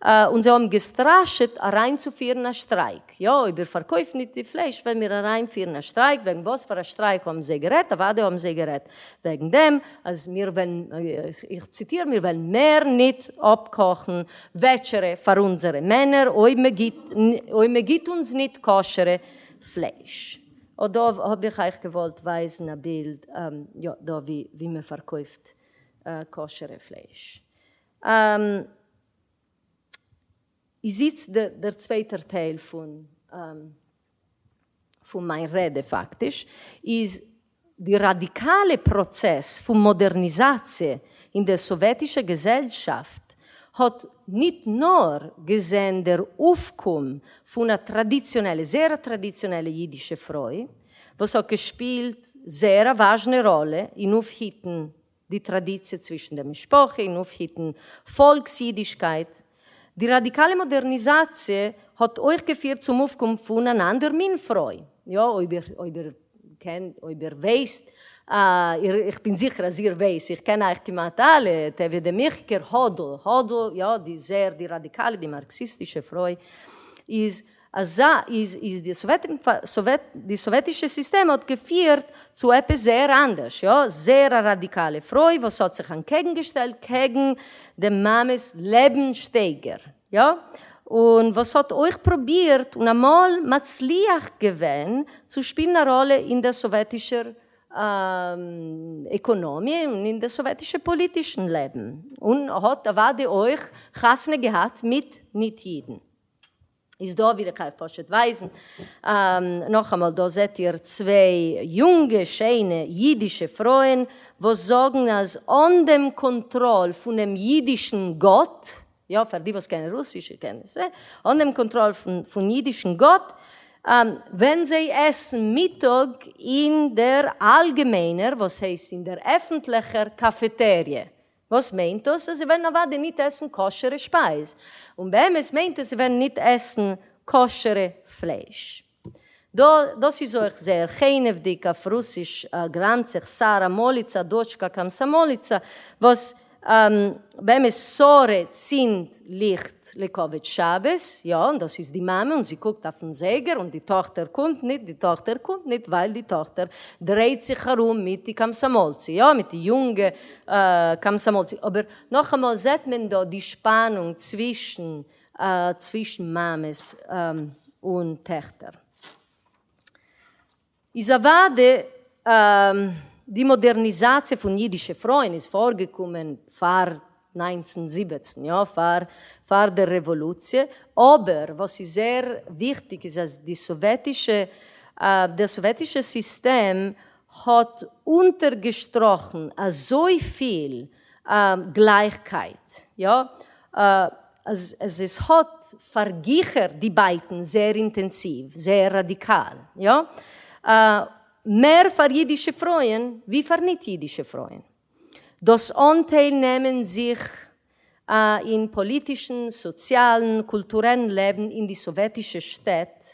און זיי האבן געסטראשעט אריינצופירן א שטרייק, יא, אויב איר פארקויפט ניט די פלייש וועלן מיר אריינפירן א שטרייק, וועגן וואס פאר א שטרייק האבן זיי גערעדט? אוודאי האבן זיי גערעדט וועגן דעם אז מיר וועלן, איך ציטיר, מיר וועלן מער ניט אפקאכן וועטשערע פאר אונזערע מענער אויב מען גיט אונז ניט כשר'ע פלייש. אט דא האב איך אייך געוואלט ווייזן א בילד, יא, דא ווי מען פארקויפט כשר'ע פלייש. איז איצט דער צווייטער טייל פון פון מיין רעדע פאקטיש, איז די ראדיקאלע פראצעס פון מאדערניזאציע אין דער סאוועטישער געזעלשאפט האט ניט נאר געזען דער אויפקום פון א טראדיציאנעלע, זייער א טראדיציאנעלע אידישע פרוי, וואס האט געשפילט זייער א וואזשנע ראלע אין אויפהיטן די טראדיציע צווישן דער משפחה, אין אויפהיטן פאלקס-אידישקייט. די ראדיקאלע מאדערניזאציע האט אויך געפירט צום אויפקום פון אן אנדער מין פרוי. יא, אויב איר, אויב איר קענט, אויב איר ווייסט, איך בין זיכער אז איר ווייסט, איך קען אייך כמעט אלע, טביה דער מיכיקער, האדל, האדל, יא, די זייער, די ראדיקאלע, די מארקסיסטישע פרוי, איז אזא איז איז די סאוועט די סאוועטישע סיסטעם האט געפירט צו עפעס זייער אנדערש, יא, זייער א ראדיקאלע פרוי וואס האט זיך אנטקעגנגעשטעלט קעגן דעם מאמע'ס לעבנסשטייגער, יא, און וואס האט אויך פרובירט און אמאל מצליח געווען צו שפילן א ראלע אין דער סאוועטישער עקאנאמיע און אין דער סאוועטישע פאליטישן לעבן, און האט אוודאי אויך חתונה געהאט מיט ניט אידן. איז דא וויל איך אייך פשוט ווייזן נאכאמאל, דא זעט איר צוויי יונגע שיינע אידישע פרויען וואס זאגן אז אן דעם קאנטראל פונעם אידישן גאט, יא פאר די וואס קענען רוסיש איר קענט עס, אן דעם קאנטראל פון אידישן גאט, ווען זיי עסן מיטאג אין דער אלגעמיינער, וואס הייסט אין דער עפנטליכער קאפעטעריע, וואס מיינט דאס? אז זיי וועלן אוודאי ניט עסן כשר'ע שפייז, און באמת מיינט עס זיי וועלן ניט עסן כשר'ע פלייש. דא, דאס איז אויך זייער חנעוודיג אויף רוסיש גראמט זיך שרה מאליצא דאטשקא קאמסאמאליצא, וואס באמת שרה צינדט ליכט לכבוד שבת, יא, און דאס איז די מאמע, און זי קוקט אויפן זייגער און די טאכטער קומט ניט, די טאכטער קומט ניט ווייל די טאכטער דרייט זיך ארום מיט די קאמסאמאלצי, יא, מיט די יונגע קאמסאמאלצי, אבער נאכאמאל זעט מען דא די שפאנונג צווישן צווישן מאמעס און טעכטער. איז אוודאי די מאדערניזאציע פון אידישע פרויען איז פארגעקומען פאר 1917, יא, פאר פאר דער רעוואלוציע, אבער וואס איז זייער וויכטיג איז אז די סאוועטישע דער סאוועטישע סיסטעם האט אונטערגעשטראכן אזויפיל גלייכקייט, יא, אז עס האט פארגיכערט די בייטן זייער אינטענסיוו, זייער ראדיקאל, יא, מער פאר אידישע פרויען ווי פאר ניט אידישע פרויען. דאס אנטייל נעמען זיך אין פאליטישן, סאציאלן, קולטורעלן לעבן אין די סאוועטישע שטעט,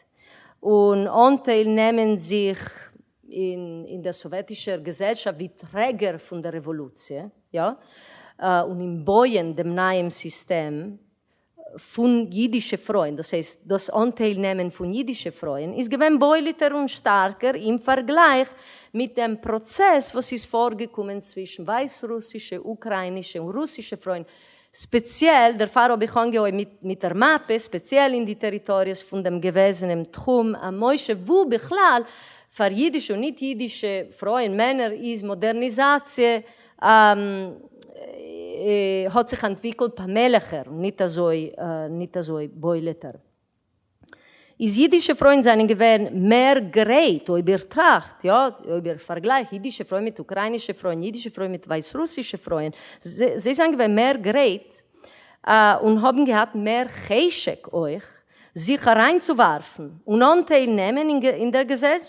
און אנטייל נעמען זיך אין דער סאוועטישער געזעלשאפט ווי טרעגער פון דער רעוואלוציע, יא, און אין בויען דעם נייעם סיסטעם. פון יידישע פרויען, דאס הייסט דאס אנטייל נעמען פון יידישע פרויען, איז געווען בולט'ער און שטארקער אין פארגלייך מיט דעם פראצעס וואס איז פארגעקומען צווישן ווייסרוסישע, אוקראינישע און רוסישע פרויען, ספעציעל, דערפאר האב איך אנגעהויבן מיט דער מאפע, ספעציעל אין די טעריטאריעס פון דעם געוועזענעם תחום המושב, וואו בכלל פאר יידישע און ניט יידישע פרויען, מענער, איז מאדערניזאציע האט זיך אנטוויקלט פאמעליכער און ניט אזוי ניט אזוי בולט'ער. איז יידישע פרויען זענען געווען מער גרייט, אויב איר טראכט, יא, אויב איר פארגלייכט יידישע פרויען מיט אוקראינישע פרויען, יידישע פרויען מיט ווייסרוסישע פרויען, זיי זענען געווען מער גרייט און האבן געהאט מער חשק אויך זיך אריינצואווארפן און אנטייל נעמען אין דער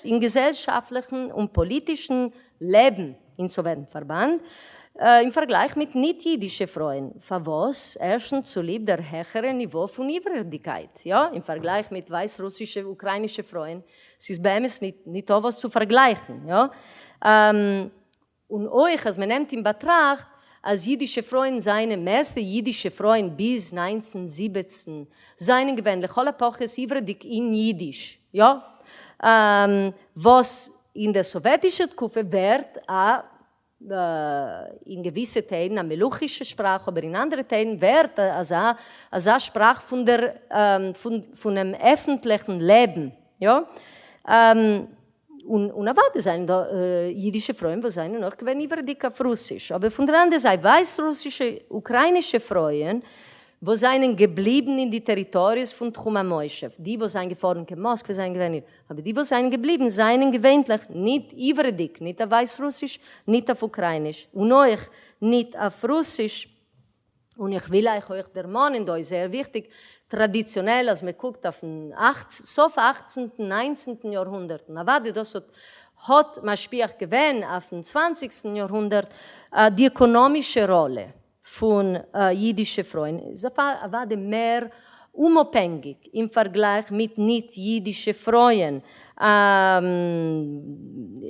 אין געזעלשאפטליכן און פאליטישן לעבן אין סאוועטן פארבאנד, אין פארגלייך מיט ניט-יידישע פרויען. פארוואס? ערשטנס צוליב דער העכערע ניווא פון עברהדיקייט, יא, אין פארגלייך מיט ווייסרוסישע אוקראינישע פרויען, ס'איז באמת ניטא וואס צו פארגלייכן, יא. און אויך אז מ'נעמט אין באטראכט אז יידישע פרויען זיינען, מערסטע יידישע פרויען ביז 1917 זיינען געווען לכל הפחות עברהדיק אין יידיש, יא, וואס אין דער סאוועטישער תקופה ווערט א אין געוויסע טיילן א מלוכישע שפראך אבער אין אנדערע טיילן ווערט אזא אזא שפראך פון דער פונעם עפנטליכן לעבן, יא. און און אוודאי זענען דא אידישע פרויען וואס זענען אויך געווען עברהדיק אויף רוסיש, אבער פון דער אנדער זייט ווייסרוסישע אוקראינישע פרויען וואס זענען געבליבן אין די טעריטאריעס פון תחום המושב, די וואס זענען געפארן קיין מאסקווע זענען געווען, אבער די וואס זענען געבליבן זענען געווענטליך ניט עברהדיק, ניט אויף ווייסרוסיש, ניט אויף אוקראיניש, און אויך ניט אויף רוסיש. און איך וויל אייך אויך דערמאנען, דא איז זייער וויכטיג, טראדיציאנעל אז מען קוקט אויפן סוף אכצנטן, ניינצנטן יארהונדערט, און אוודאי דאס האט האט משפיע געווען אויפן צוואנציגסטן יארהונדערט, די עקאנאמישע ראלע פון אידישע פרויען איז אוודאי מער אומאפהענגיק אין פארגלייך מיט ניט אידישע פרויען.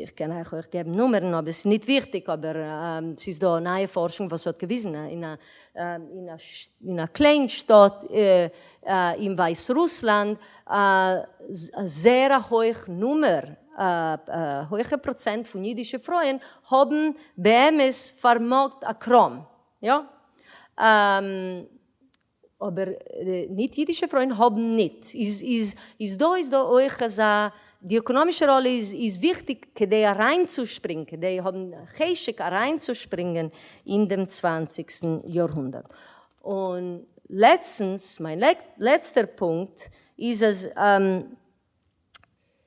איך קען אייך אויך געבן נומערן אבער ס'איז ניט וויכטיג, אבער ס'איז דא נייע פארשונג וואס האט געוויזן אין א קליין שטאט אין ווייסרוסלאנד א זייער א הויך נומער, א הויכע פראצענט פון אידישע פרויען האבן באמת פארמאגט א קראם, יא. אבער ניט אידישע פרויען האבן ניט. איז איז איז דא איז דא אויך אזא די עקאנאמישע ראלע איז איז וויכטיג כדי אריינצושפרינגען כדי האבן חשק אריינצושפרינגען אין דעם צוואנציגסטן יארהונדערט. און לעצטנס מיין לעצטער פונקט איז אז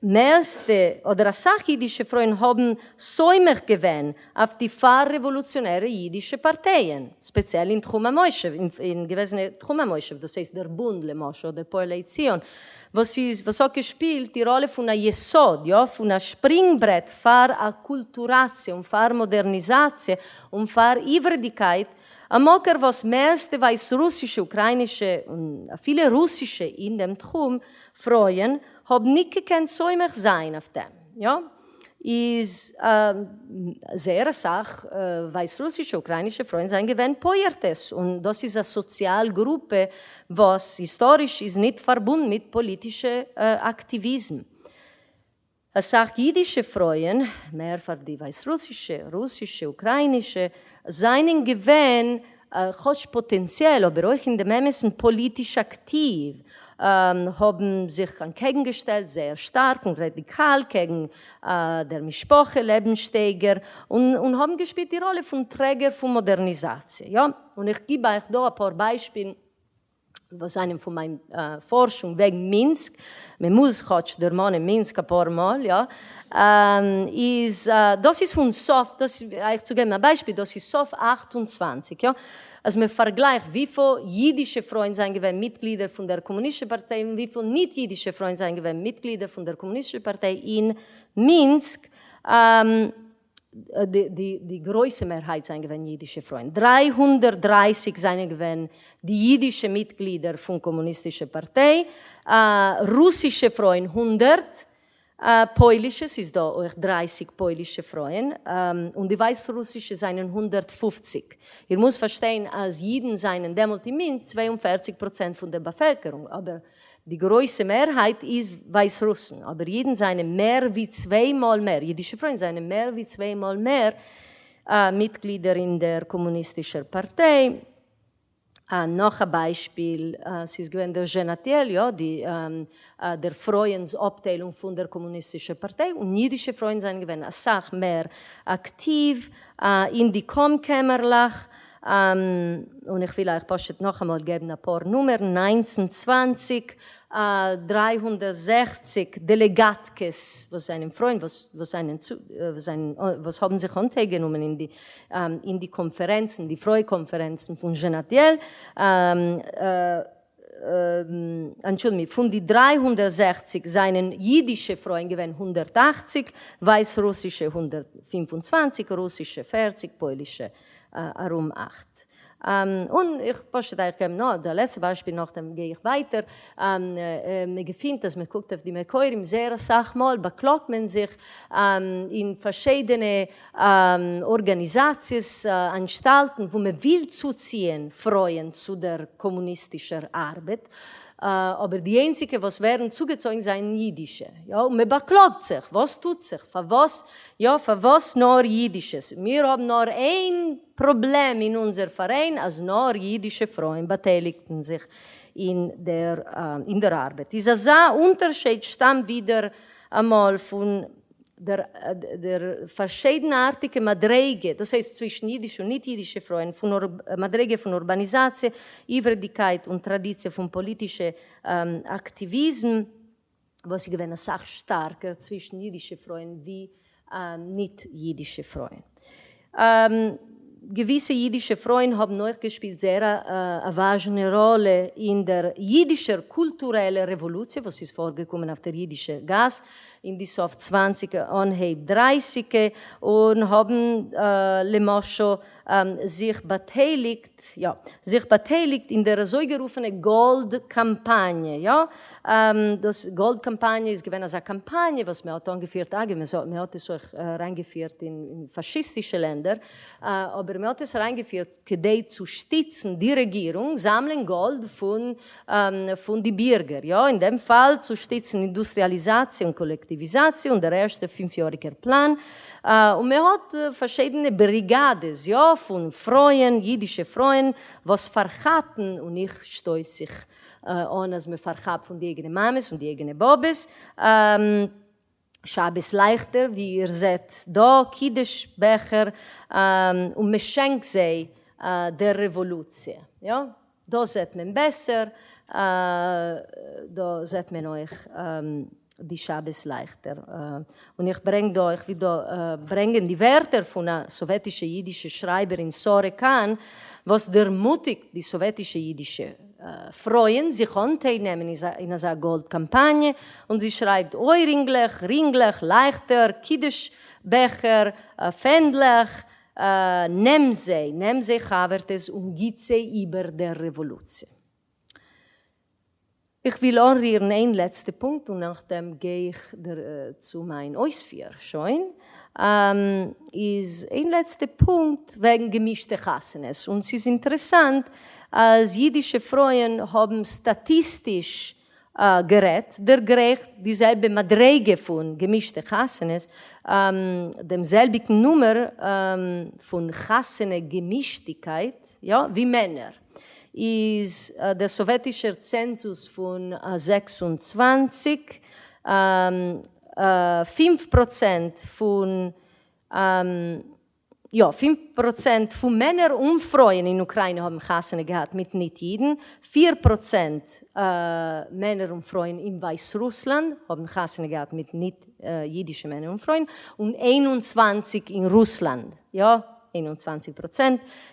מערסטע אדער אסאך אידישע פרויען האבן סומך געווען אויף די פאר-רעוואלוציאנערע אידישע פארטייען, ספעציעל אין תחום המושב, אין געוועזענע תחום המושב, דאס הייסט דער בונד למשל אדער פועלי ציון, וואס איז וואס האט געשפילט די ראלע פון א יסוד, יא, פון א שפרינגברעט פאר אקולטוראציע און פאר מאדערניזאציע און פאר עברהדיקייט, א מקור וואס מערסטע ווייסרוסישע, אוקראינישע און אפילו רוסישע אין דעם תחום פרויען האבן ניט געקענט סומך זיין אויף דעם, יא, איז זייער אסאך ווייסרוסישע, אוקראינישע פרויען זענען געווען פויערטעס, און דאס איז א סאציאל גרופע וואס היסטאריש איז ניט פארבונדן מיט פאליטישע אקטיוויזם. אסאך אידישע פרויען, מער פאר די ווייסרוסישע, רוסישע, אוקראינישע, זענען געווען, כאטש פאטענציעל, אבער אויך אין דעם אמת'ן פאליטיש אקטיוו, האבן זיך אנטקעגנגעשטעלט זייער שטארק און ראדיקאל קעגן דער משפחה לעבנסשטייגער, און האבן געשפילט די ראלע פון טרעגער פון מאדערניזאציע. יא, און איך גיב אייך דא אפאר ביישפילן. וואס זענען פון מיין פארשונג וועגן מינסק, מען מוז כאטש דערמאנען מינסק אפאר מאל, יא, איז דאס איז פון סוף, דאס איז אייך צו געבן א ביישפיל, דאס איז סוף 28, יא, אז מען פארגלייכט וויפיל אידישע פרויען זענען געווען מיטגלידער פון דער קאמוניסטישער פארטיי און וויפיל ניט אידישע פרויען זענען געווען מיטגלידער פון דער קאמוניסטישער פארטיי אין מינסק, די גרויסע מערהייט זענען געווען אידישע פרויען, 330 זענען געווען די אידישע מיטגלידער פון קאמוניסטישע פארטיי, רוסישע פרויען הונדערט. פוילישע, ס'איז דא אויך 30 פוילישע פרויען, און די ווייסרוסישע זענען 150. איר מוזט פארשטיין אז אידן זענען דעמאלט אין מינסק 42% פון דער באפעלקערונג, אבער די גרויסע מערהייט איז ווייסרוסן, אבער אידן זענען מער ווי צוויי מאל מער, אידישע פרויען זענען מער ווי צוויי מאל מער מיטגלידער אין דער קאמוניסטישער פארטיי. נאך א ביישפיל, ס'איז געווען דער זשענאטעל, יא, די דער פרויענס אפטיילונג פון דער קאמוניסטישער פארטיי, און אידישע פרויען זענען געווען אסאך מער אקטיוו אין די קאם-קעמערלעך, און איך וויל אייך פשוט נאכאמאל געבן אפאר נומערן, 1920, 360 דעלעגאטקעס וואס זענען פרויען וואס זענען וואס האבן זיך אנטיילגענומען אין די אין די קאנפערענצן, די פרוי קאנפערענצן פון זשענאטיעל, אנטשולדיגט, פון די 360 זענען אידישע פרויען געווען 180, ווייסרוסישע 125, רוסישע 40, פוילישע ארום 8. און איך פשוט אייך געבן נאר דער לעצטע ביישפיל, נאכדעם גיי איך ווייטער. מען געפינט אז מען קוקט אויף די מקורים זייער אסאך מאל באקלאגט מען זיך אין פארשידענע ארגאניזאציעס, אנשטאלטן וואו מען וויל צוציען פרויען צו דער קאמוניסטישער ארבעט, אבער די איינציגע וואס ווערן צוגעצויגן זענען אידישע, יא, און מען באקלאגט זיך, וואס טוט זיך, פארוואס, יא, פארוואס נאר אידישע, מיר האבן נאר איין פראבלעם אין אונזער פאראיין אז נאר אידישע פרויען באטייליגן זיך אין דער אין דער ארבעט. איז אזא אונטערשייד שטאמט ווידער אמאל פון דער דער פארשיידנארטיגע מדריגה, דאס הייסט צווישן אידישע און ניט אידישע פרויען, פון מדריגה פון אורבאניזאציע, עברה'דיגקייט און טראדיציע פון פאליטישע אקטיוויזם, וואס איז געווען אסאך שטארקער צווישן אידישע פרויען ווי ניט אידישע פרויען. געוויסע אידישע פרויען האבן אויך געשפילט זייער א וואזשנע ראלע אין דער אידישער קולטורעלער רעוואלוציע וואס איז פארגעקומען אויף דער אידישער גאס אין די סוף צוואנציגע אנהייב דרייסיגע, און האבן למשל זיך באטייליגט, יא, זיך באטייליגט אין דער אזויגערופענע גאלד קאמפאניע, יא, דאס גאלד קאמפאניע איז געווען אזא קאמפאניע וואס מען האט אנגעפירט, אגב מען האט עס אויך אריינגעפירט אין פאשיסטישע לענדער, אבער מען האט עס אריינגעפירט כדי צו שטיצן די רעגירונג זאמלען גאלד פון פון די בירגער, יא, אין דעם פאל צו שטיצן אינדוסטריאליזאציע און קאלעקטיוויזאציע און דער ערשטער פינף-יאריגער פלאן, און מען האט פארשידענע בריגאדעס, יא, פון פרויען, אידישע פרויען, וואס פארכאפן, און איך שטויס זיך אן אז מען פארכאפט פון די אייגענע מאמעס און די אייגענע באבעס, שבת לייכטער, ווי איר זעט דא, קידוש בעכער, און מען שענקט זיי דער רעוואלוציע, יא, דא זעט מען בעסער, דא זעט מען אויך די שבת לייכטער, און איך ברענג דא, איך וויל דא ברענגען די ווערטער פון א סאוועטישע אידישע שרייבערין שרה קאהן, וואס דערמוטיגט די סאוועטישע אידישע פרויען זיך אנטיילנעמען אין אזא גאלד קאמפאניע, און זי שרייבט אוירינגלעך, רינגלעך, לייכטער, קידוש בעכער, פענדלעך, נעם זיי, נעם זיי חבר'טעס און גיט זיי איבער דער רעוואלוציע. איך וויל אנרירן איין לעצטע פונקט און נאכדעם גיי איך צו מיין אויספיר שוין, איז איין לעצטע פונקט וועגן געמישטע חתונות, און ס'איז אינטערעסאנט אז אידישע פרויען האבן סטאטיסטיש גערעדט דערגרייכט די זעלבע מדריגה פון געמישטע חתונות, דעם זעלביגן נומער פון חתונה געמישטיגקייט, יא, ווי מענער. איז דער סאוועטישער צענזוס פון 26, 5% פון, יא, 5% פון מענער און פרויען אין אוקראינע האבן חתונה געהאט מיט ניט אידן, 4% מענער און פרויען אין ווייסרוסלאנד האבן חתונה געהאט מיט ניט אידישע מענער און פרויען, און 21 אין רוסלאנד, יא, 21%,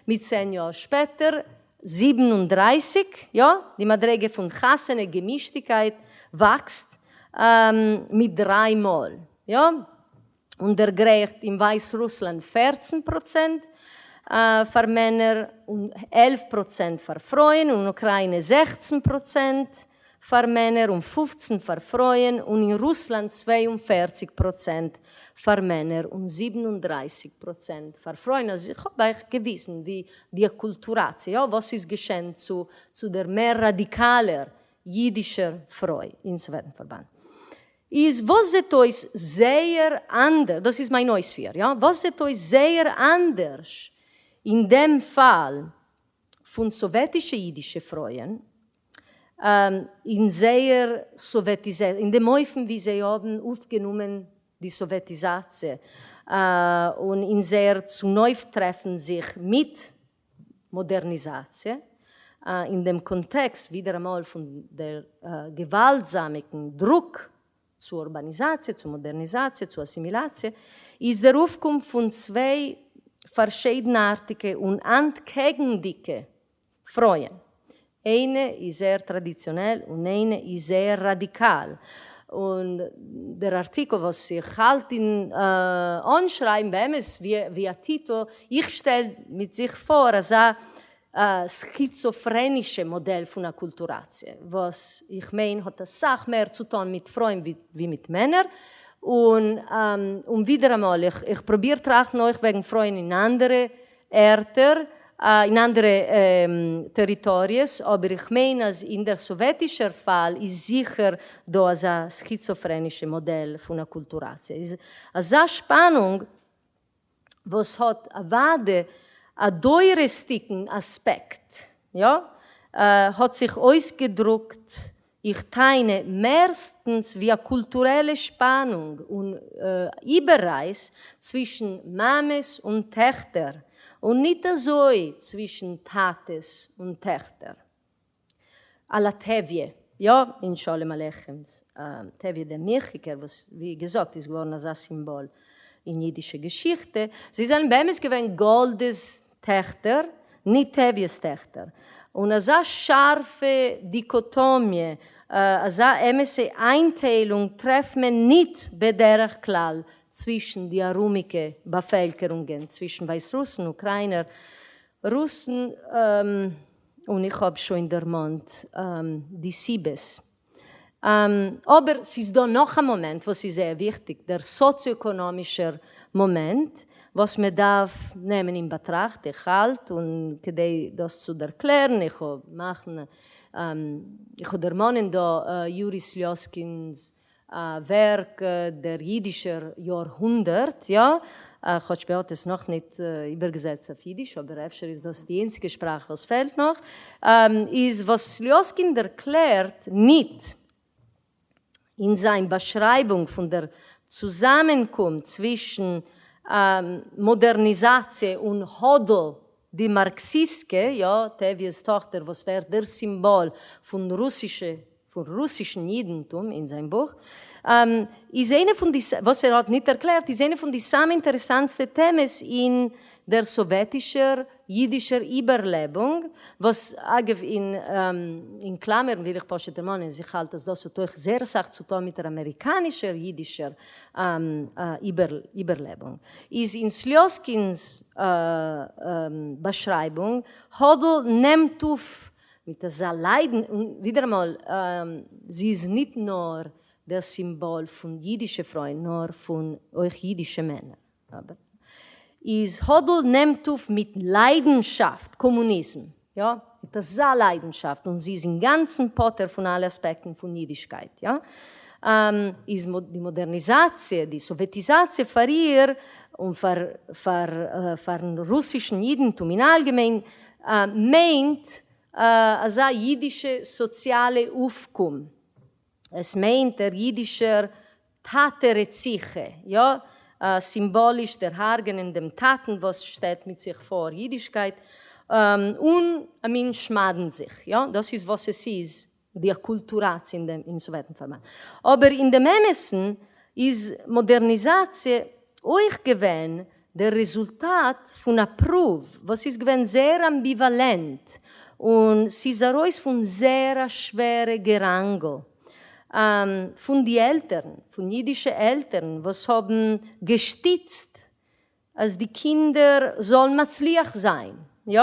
מיט 10 יאר שפעטער 37, יא, די מדריגה פון חתונה געמישטיגקייט וואקסט מיט דריי מאל, יא, און דערגרייכט אין ווייסרוסלאנד 14% פאר מענער און 11% פאר פרויען, און אוקראינע 16% פאר מענער און 15 פאר פרויען, און אין רוסלאנד 42% פאר מענער און 37% פאר פרויען. אז איך האב אייך געוויזן ווי די אקולטוראציע, יא, וואס איז געשען צו דער מער ראדיקאלער יידישער פרוי אין סאוועטן-פארבאנד. איז וואס זעט אויס זייער אנדערש, דאס איז מיין אויספיר, יא, וואס זעט אויס זייער אנדערש אין דעם פאל פון סאוועטישע יידישע פרויען, אין זייער סאוועטיזע, אין דעם אופן ווי זיי האבן אויפגענומען די סאוועטיזאציע, און אין זייער צונויפטרעפן זיך מיט מאדערניזאציע, אין דעם קאנטעקסט ווידעראמאל פון דער געוואלדזאמיגן דרוק צו אורבאניזאציע, צו מאדערניזאציע, צו אסימילאציע, איז דער אויפקום פון צוויי פארשיידנארטיגע און אנטקעגנדיקע פרויען. איינע איז זייער טראדיציאנעל און איינע איז זייער ראדיקאל. און דער ארטיקל וואס איך האלט אין אנשרייבן באמת ווי א טיטל, איך שטעל מיט זיך פאר אזא סכיצאפרענישע מאדעל פון אקולטוראציע, וואס איך מיין האט אסאך מער צו טון מיט פרויען ווי מיט מענער, און ווידעראמאל איך פרוביר טראכטן אויך וועגן פרויען אין אנדערע ערטער, אין אנדערע טעריטאריעס, אבער איך מיין אז אין דער סאוועטישער פאל איז זיכער דא אזא סכיצאפרענישע מאדעל פון אקולטוראציע. איז אזא שפאנונג וואס האט אוודאי א דורות'דיגן אספעקט, יא, האט זיך אויסגעדרוקט איך טענה, מערסטנס ווי א קולטורעלע שפאנונג און איבעררייס צווישן מאמעס און טעכטער, און ניט אזוי צווישן טאטעס און טעכטער. א לא טביה, יא, אין שלום עליכם'ס טביה דער מילכיקער, וואס ווי געזאגט איז געווארן אזא סימבאל אין אידישע געשיכטע, זיי זענען באמת געווען גאלדע'ס טעכטער, ניט טביה'ס טעכטער. און אזא שארפע דיקאטאמיע, אזא אמת'ע איינטיילונג טרעפט מען ניט בדרך כלל צווישן די ארומיקע באפעלקערונגען, צווישן ווייסרוסן, אוקראינער, רוסן, און איך האב שוין דערמאנט די סיבות. אבער ס'איז דא נאך א מאמענט וואס איז זייער וויכטיג, דער סאציאעקאנאמישער מאמענט וואס מען דארף נעמען אין באטראכט, איך האלט, און כדי דאס צו דערקלערן, איך האב מאכן, איך האב דערמאנען דא יורי סליאזקינ'ס ווערק דער יידישער יארהונדערט, יא, כאטש מען האט עס נאך ניט איבערגעזעצט אויף יידיש, אבער אפשר איז דאס די איינציגע שפראך וואס פעלט נאך, איז וואס סליאזקין דערקלערט ניט אין זיין באשרייבונג פון דער צוזאמענקום צווישן מאדערניזאציע און האדל די מארקסיסטקע, יא, טביה'ס טאכטער וואס ווערט דער סימבאל פון רוסישע פון רוסישן יידנטום אין זיין בוך, איז איינע פון די, וואס ער האט ניט ערקלערט, איז איינע פון די סאמע אינטערעסאנטסטע טעמעס אין דער סאוועטישער יידישער איבערלעבונג, וואס אגב אין אין קלאמערן וויל איך פשוט דערמאנען אז איך האלט אז דאס האט אויך זייער אסאך צו טון מיט דער אמעריקאנישער יידישער איבערלעבונג. איז אין סליאזקינ'ס באשרייבונג, האדל נעמט אויף מיט אזא ליידן, און ווידעראמאל, זי איז ניט נאר דער סימבאל פון יידישע פרויען, נאר פון אויך יידישע מענער. אבער איז האדל נעמט אויף מיט ליידנשאפט קאמוניזם, יא, מיט אזא ליידנשאפט, און זי איז אינגאנצן פטור פון אלע אספעקטן פון יידישקייט, יא, איז די מאדערניזאציע, די סאוועטיזאציע פאר איר און פאר פארן רוסישן יידנטום אין אלגעמיין מיינט אזא יידישע סאציאלע אויפקום, עס מיינט דער יידישער טאטע רציחה, יא, סימבאליש דערהרגענען דעם טאטן וואס שטעלט מיט זיך פאר יידישקייט, און א מין שמד'ן זיך, יא, דאס איז וואס עס איז די אקולטוראציע אין דעם אין סאוועטן-פארבאנד. אבער אין דעם אמת'ן איז מאדערניזאציע אויך געווען דער רעזולטאט פון א פרואוו וואס איז געווען זייער אמביוואלענט און ס'איז ארויס פון זייער א שווערע געראנגל פון די עלטערן, פון אידישע עלטערן וואס האבן געשטיצט אז די קינדער זאלן מצליח זיין, יא,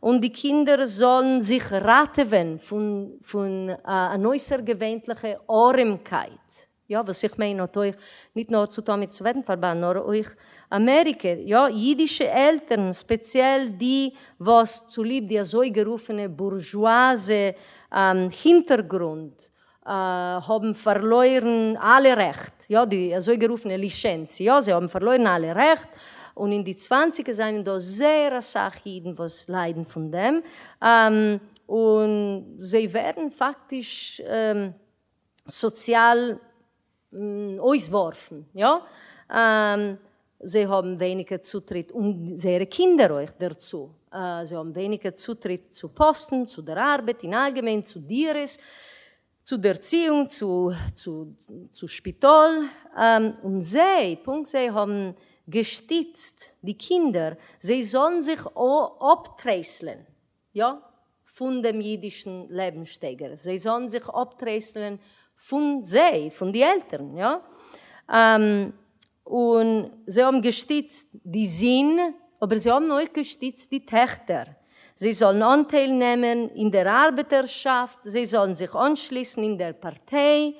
און די קינדער זאלן זיך ראטעווען פון פון אן אויסערגעווענליכע ארעמקייט, יא, וואס איך מיין האט אויך ניט נאר צו טון מיט סאוועטן-פארבאנד נאר אויך אמעריקע, יא, אידישע עלטערן, ספעציעל די וואס צוליב די אזויגערופענע בורזשואזע הינטערגרונד האבן פארלוירן אלע רעכט, יא, די אזויגערופענע לישענצי, יא, זיי האבן פארלוירן אלע רעכט, און אין די צוואנציגער זענען דא זייער אסאך אידן וואס ליידן פון דעם, און זיי ווערן פאקטיש סאציאל אויסווארפן, יא, זיי האבן ווייניגער צוטריט און זייערע קינדער אויך דערצו, זיי האבן ווייניגער צוטריט צו פאסטן, צו דער ארבעט אין אלגעמיין, צו דירות, צו דערציאונג, צו צו שפיטאל, און זיי, פונקט זיי האבן געשטיצט די קינדער זיי זאלן זיך אפטרייסלען, יא, פון דעם אידישן לעבנסשטייגער, זיי זאלן זיך אפטרייסלען פון זיי, פון די עלטערן, יא, און זיי האבן געשטיצט די זין, אבער זיי האבן אויך געשטיצט די טעכטער, זיי זאלן אנטייל נעמען אין דער ארבעטערשאפט, זיי זאלן זיך אנשליסן אין דער פארטיי,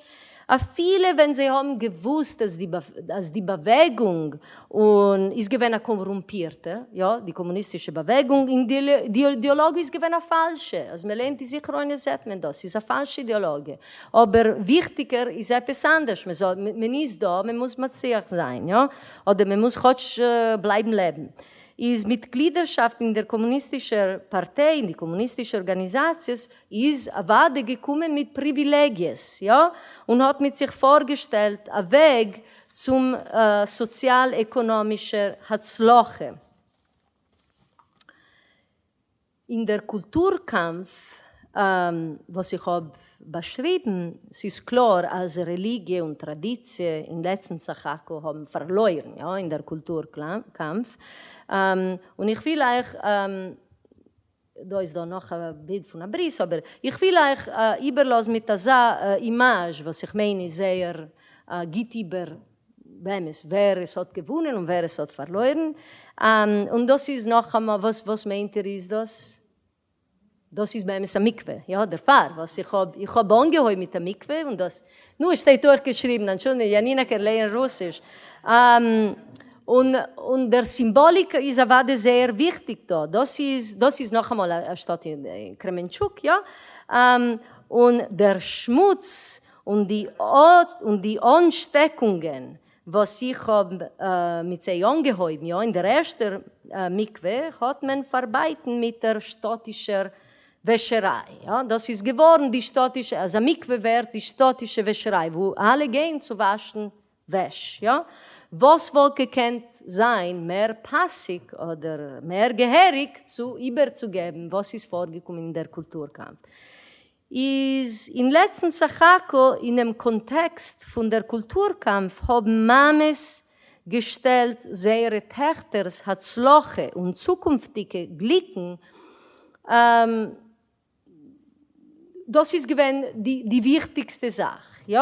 אפילו ווען זיי האבן געוואוסט אז די אז די באוועגונג און איז געווען א קארומפירטע, יא, די קאמוניסטישע באוועגונג און די אידעאלאגיע איז געווען א פאלשע, אז מען לערנט די זכרונות זעט מען דאס, ס'איז א פאלשע אידעאלאגיע, אבער וויכטיגער איז עפעס אנדערש, מען זאל, מען איז דא, מען מוז מצליח זיין, יא, אדער מען מוז כאטש בלייבן לעבן. איז מיטגלידערשאפט אין דער קאמוניסטישער פארטיי, אין די קאמוניסטישע ארגאניזאציעס, איז אוודאי געקומען מיט פריווילעגיעס, יא, און האט מיט זיך פארגעשטעלט א וועג צום סאציאל-עקאנאמישער הצלחה. אין דער קולטור-קאמף וואס איך האב באשריבן, ס'איז קלאר אז רעליגיע און טראדיציע אין לעצטן סך הכל האבן פארלוירן, יא, אין דער קולטור קאמף, און איך וויל אייך דא איז דא נאך א בילד פון א ברית, אבער איך וויל אייך איבערלאזן מיט אזא אימאזש וואס איך מיין איז זייער גיט איבער באמת ווער עס האט געוואונען און ווער עס האט פארלוירן, און דאס איז נאכאמאל, וואס וואס מיינט איר איז דאס? דאס איז באמת א מקווה, יא דערפאר וואס איך האב איך האב אנגעהויבן מיט א מקווה און דאס, נו עס שטייט אויך געשריבן, אנטשולדיגט יאנינא קען לייענען רוסיש, און און דער סימבאליק איז אוודאי זייער וויכטיג דא, דאס איז דאס איז נאכאמאל א שטאט אין קרעמענטשוק יא, און דער שמוץ און די און די אנשטעקונגען וואס איך האב מיט זיי אנגעהויבן יא אין דער ערשטער מקווה האט מען פארבייטן מיט דער שטאטישער וועשעריי יא דאס איז געווארן די שטאטישע אז א מקווה ווערט די שטאטישע וועשעריי וואו אלע גייען צו וואשן וועש, יא? וואס וואלט געקענט זיין מער פאסיג אדער מער געהעריג צו איבערצוגעבן וואס איז פארגעקומען אין דער קולטור קאמף איז אין לעצטן סך הכל אינעם קאנטעקסט פון דער קולטור קאמף האבן מאמעס געשטעלט זייערע טעכטער'ס הצלחה און צוקונפטיגע גליקן דאס איז געווען די וויכטיגסטע זאך, יא,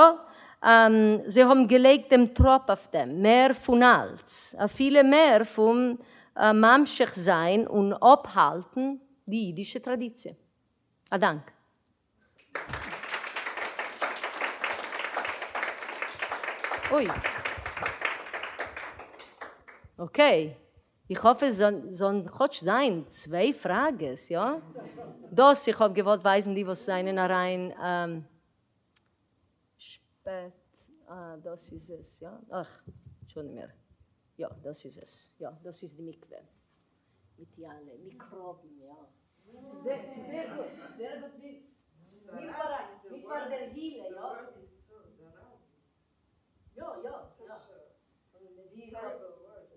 זיי האבן געלייגט דעם טראפ אויף דעם, מער פון אלץ, אפילו מער פון ממשיך זיין און אפהאלטן די אידישע טראדיציע. א דאנק. אוי. אקעי. איך האף עס זאלן כאטש זיין צוויי פראגעס, יא? דאס איך האב געוואלט ווייזן די וואס זענען אריין שפעט, אה דאס איז עס, יא? אך, שוין מיר, יא דאס איז עס, יא דאס איז די מקווה מיט די אלע מיקראבן, יא. ס'איז זייער גוט, זייער גוט בילד, ניט פאר דער הילה, יא? יא יא יא. און ווי איך האב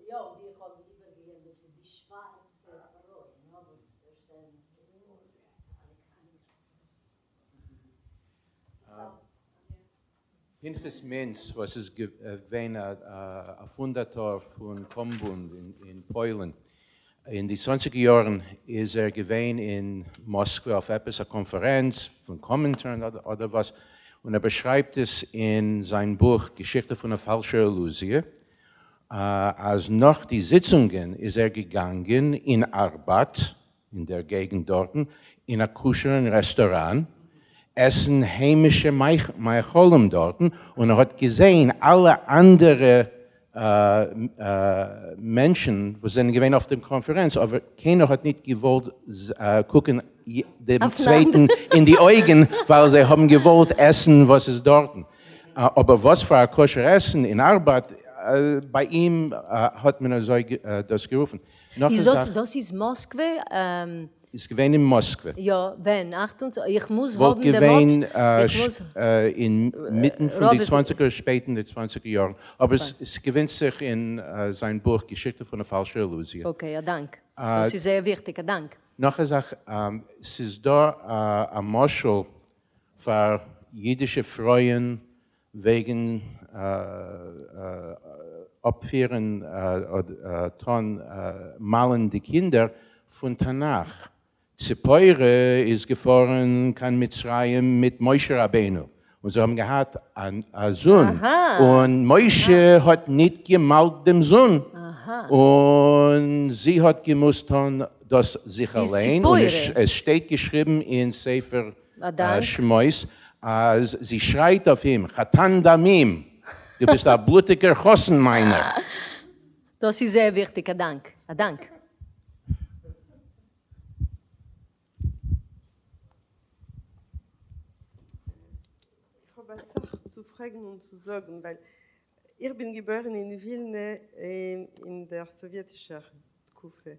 יא און ווי איך האב איבערגעגעבן דאס איז די שווארצע פרויען יא וואס שטעלן אלע פנחס מינץ וואס איז געווען א פונדאטאר פון קאמבונד אין פוילן אין די צוואנציגער יארן איז ער געווען אין מאסקווע אויף עפעס א קאנפערענץ פון קאמינטערן אדער וואס, און ער באשרייבט עס אין זיין בוך געשיכטע פון א פאלשער אילוזיע, אז נאך די זיצונגען איז ער געגאנגען אין ארבאט. אין דער געגנט דארטן, אין א כשר'ן רעסטאראן, עסן היימישע מאכלים דארטן, און ער האט געזען אלע אנדערע מענטשן וואס זענען געווען אויף דעם קאנפערענץ, אבער קיינער האט ניט געוואלט קוקן דעם צווייטן אין די אויגן, ווייל זיי האבן געוואלט עסן וואס איז דארטן. אבער וואס פאר א כשר עסן אין ארבאט, ביי אים האט מען אזוי דאס גערופן. נאך א זאך. דאס איז מאסקווע? איז געווען אין מאסקווע. יא, ווען? אכט און צוואנציג? איך מוז האבן דעם וואלט געווען אין מיטן פון די צוואנציגער, שפעט אין די צוואנציגער יארן, אבער עס געפינט זיך אין זיין בוך געשיכטע פון א פאלשער אילוזיע. Okay, א דאנק. דאס איז זייער וויכטיג, א דאנק. נאך א זאך, ס'איז דא א משל פאר אידישע פרויען וועגן אפפירן אדער טון מל'ן די קינדער פון תנך. ציפורה איז געפארן קיין מצרים מיט משה רבינו און זיי האבן געהאט א זון, און משה האט ניט געמל'ט דעם זון, און זי האט געמוזט טון דאס זיך אליין, און עס שטייט געשריבן אין ספר שמות אז זי שרייט אויף אים, חתן דמים, דו ביסט א בלוטיגער חתן מיינער. דאס איז זייער וויכטיג, א דאנק, א דאנק. איך האב אסאך צו פרעגן און צו זאגן, ווייל איך בין געבוירן אין ווילנע אין דער סאוויעטישער תקופה.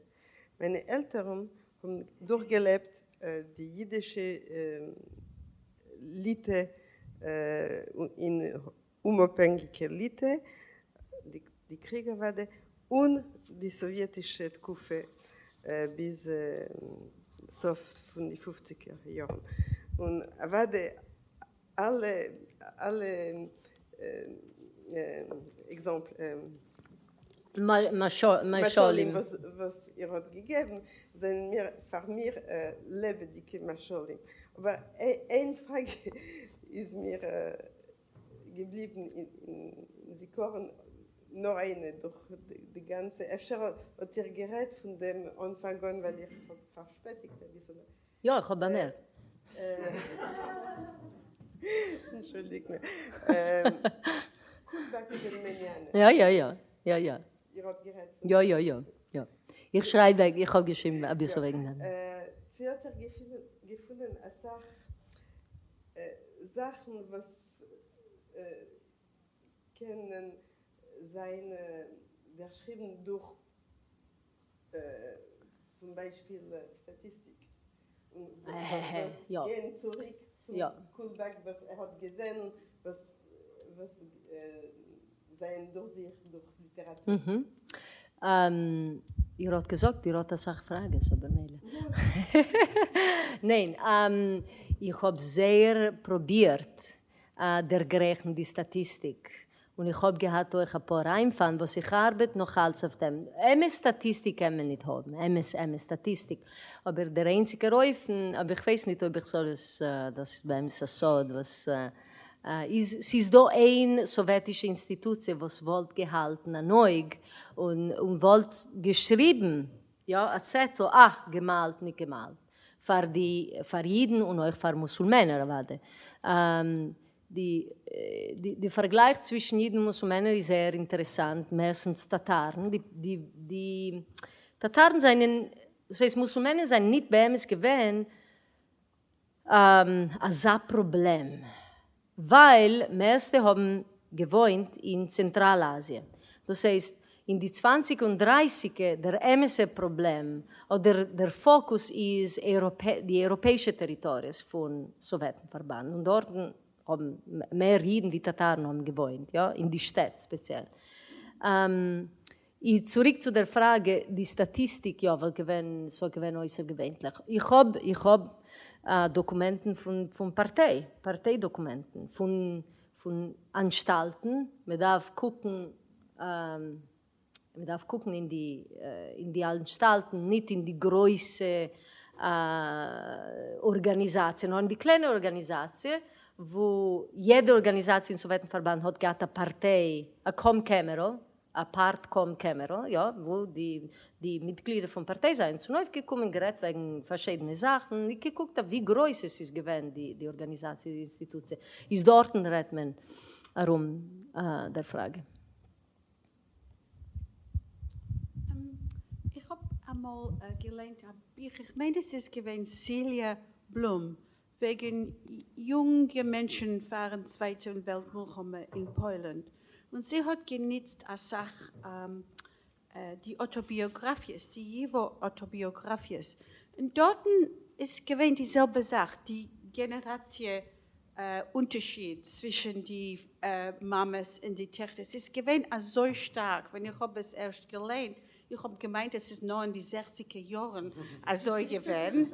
מיינע עלטערן האבן דורכגעלעבט די אידישע ליטע אין אומאפהענגיקע ליטע, די קריג אוודאי, און די סאוויעטישע תקופה ביז סוף פון די פופציגער יארן. און אוודאי אלע אלע משלים וואס איר האט געגעבן זענען מיר פאר מיר לעבעדיגע משלים. אבער איין פראגע איז מיר געבליבן אין זיכרון, נאר איינע דורך די גאנצע, אפשר האט איר גערעדט פון דעם אנפאנג אן ווייל איך האב פארשפעטיגט אביסל. יא, איך האב באמערקט. אנטשולדיגט מיר. קולבאק איבער יא יא יא. יא יא. איר האט גערעדט פון יא יא יא יא. איך שרייב וועגן, איך האב געשריבן אביסל וועגן דעם. צו האט איר געפונען אסאך זאכן וואס קענען זיין דערשריבן דורך צום ביישפיל סטאטיסטיק, און וואס גייען צוריק צום קולבאק וואס ער האט געזען און וואס זענען דורכזיכט דורך ליטעראטור. איר האט געזאגט איר האט אסאך פראגעס אבער מילא. ניין, איך האב זייער פרובירט דערגרייכן די סטאטיסטיק, און איך האב געהאט אויך אפאר איינפאלן וואס איך ארבעט נאך אלץ אויף דעם. אמת סטאטיסטיק קען מען ניט האבן, אמת אמת סטאטיסטיק, אבער דער איינציגער אופן, אבער איך ווייס ניט אויב איך זאל עס, דאס איז באמת א סוד וואס איז, ס'איז דא איין סאוועטישע אינסטיטוציע וואס וואלט געהאלטן אן אויג און און וואלט געשריבן, יא, א צעטל, אה, געמל'ט, ניט געמל'ט, פאר די, פאר אידן און אויך פאר מוסולמענער אוודאי. די די פארגלייך צווישן אידן און מוסולמענער איז זייער אינטערעסאנט, מערסטנס טאטארן, די די די טאטארן זענען, דאס הייסט מוסולמענער זענען ניט באמת געווען אזא פראבלעם, ווייל מערסטע האבן געוואוינט אין צענטראל אזיע, דאס הייסט אין די צוואנציג און דרייסיגע, דער אמת'ע פראבלעם אדער דער פאקוס איז די אייראפעאישע טעריטאריעס פון סאוועטן פארבאנד, און דארטן האבן מער אידן ווי טאטארן האבן געוואוינט, יא, אין די שטעט ספעציעל. אי צוריק צו דער פראגע, די סטאטיסטיק, יא, וואלט געווען, ס'וואלט געווען אויסערגעווענטליך. איך האב, איך האב דאקומענטן פון פון פארטיי, פארטיי דאקומענטן, פון פון אנשטאלטן, מ'דארף קוקן, מ'דארף קוקן אין די אין די אנשטאלטן, ניט אין די גרויסע ארגאניזאציע, נאר אין די קליינע ארגאניזאציע, וואו יעדע ארגאניזאציע אין סאוועטן פארבאנד האט געהאט א פארטיי, א קאמקעמערל. אַ פּאַרטקאָם-קעמערל, יאָ, וווּ די די מיטגלידער פֿון פּאַרטיי זײַנען צונויפֿגעקומען, גערעדט וועגן פֿאַרשיידענע זאַכן, ניט געקוקט אויף ווי גרויס עס איז געווען די די אָרגאַניזאַציע, די אינסטיטוציע, איז דאָרטן רעדט מען אַרום דער פֿראַגע. איך האב אמאל געליינט א בוך, איך מיין עס איז געווען סיליע בלום, וועגן יונגע מענטשן פארן צווייטן וועלט מלחמה אין פוילן, און זי האט גענוצט אסאך די אוטוביאגראפיעס, די ייווא אוטוביאגראפיעס, און דארטן איז געווען די זעלבע זאך, די גענעראציע אונטערשיד צווישן די מאמעס און די טעכטער, ס'איז געווען אזוי שטארק, ווען איך האב עס ערשט געליינט, איך האב געמיינט עס איז נאר אין די זעכציגער יארן אזוי געווען,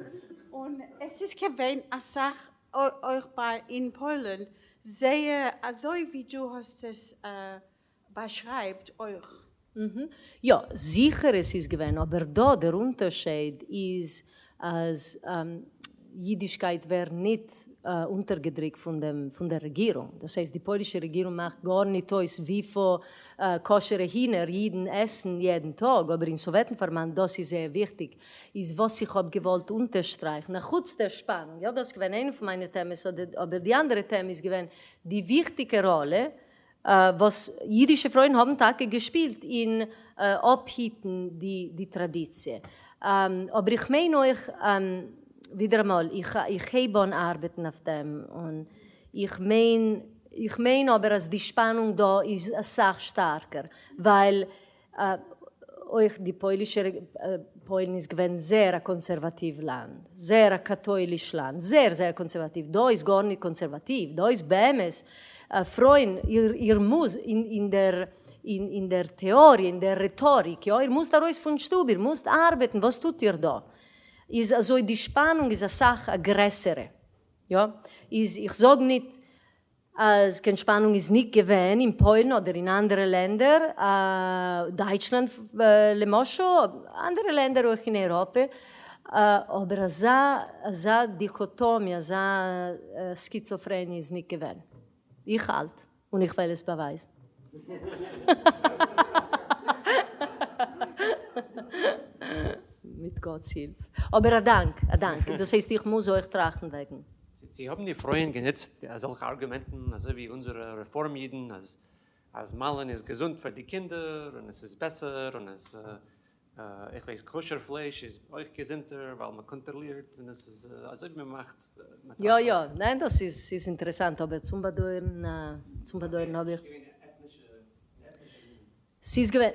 און עס איז געווען אסאך אויך ביי אין פוילן זייער אזוי ווי דו האסט עס באשרייבט אויך. יא, זיכער עס איז געווען, אבער דא דער אונטערשייד איז אז אידישקייט ווערט ניט אונטערגעדריקט פון דעם פון דער רעגירונג, דאס הייסט די פוילישע רעגירונג מאכט גארניט אויס וויפיל כשר'ע הינער אידן עסן יעדן טאג, אבער אין סאוועטן-פארבאנד דאס איז זייער וויכטיג, איז וואס איך האב געוואלט אונטערשטרייכן, אחוץ דער שפאנונג, יא דאס איז געווען איינע פון מיינע טעמעס, אבער די אנדערע טעמע איז געווען די וויכטיגע ראלע וואס אידישע פרויען האבן טאקע געשפילט אין אפהיטן די טראדיציע. אבער איך מיין אויך, ווידעראמאל, איך הייב אן ארבעטן אויף דעם, און איך מיין, איך מיין אבער אז די שפאנונג דא איז אסאך שטארקער, ווייל אויך די פוילישע, פוילן איז געווען זייער א קאנסערוואטיוו לאנד, זייער א קאטויליש לאנד, זייער זייער קאנסערוואטיוו, דא איז גארניט קאנסערוואטיוו, דא איז באמת פרויען, איר מוז אין דער אין דער טעאריע, אין דער רעטאריק, יא, איר מוזט ארויס פון שטוב, איר מוזט ארבעטן, וואס טוט איר דא? איז אזוי די שפאנונג איז אסאך א גרעסערע, יא, איז איך זאג ניט אז קיין שפאנונג איז ניט געווען אין פוילן אדער אין אנדערע לענדער, דייטשלאנד למשל, אנדערע לענדער אויך אין אייראפע, אבער אזא אזא דיכאטאמיע, אזא סקיצאפרעניע איז ניט געווען. איך האלט, און איך וועל עס באווייזן. מיט גאט'ס הילף. אבער א דאנק, א דאנק. דאס הייסט איך מוז אויך טראכטן וועגן. צי האבן די פרויען גענוצט אזעלכע ארגומענטן אזוי ווי אונזערע רעפארם אידן אז אז מל'ן איז געזונט פאר די קינדער און עס איז בעסער און עס איך ווייס כשר פלייש איז אויך געזונטער ווייל מען קאנטראלירט און עס איז אזוי ווי מען מאכט יא יא, ניין דאס איז ס'איז אינטערעסאנט אבער צום באדויערן צום באדויערן האב איך. ס'איז געווען,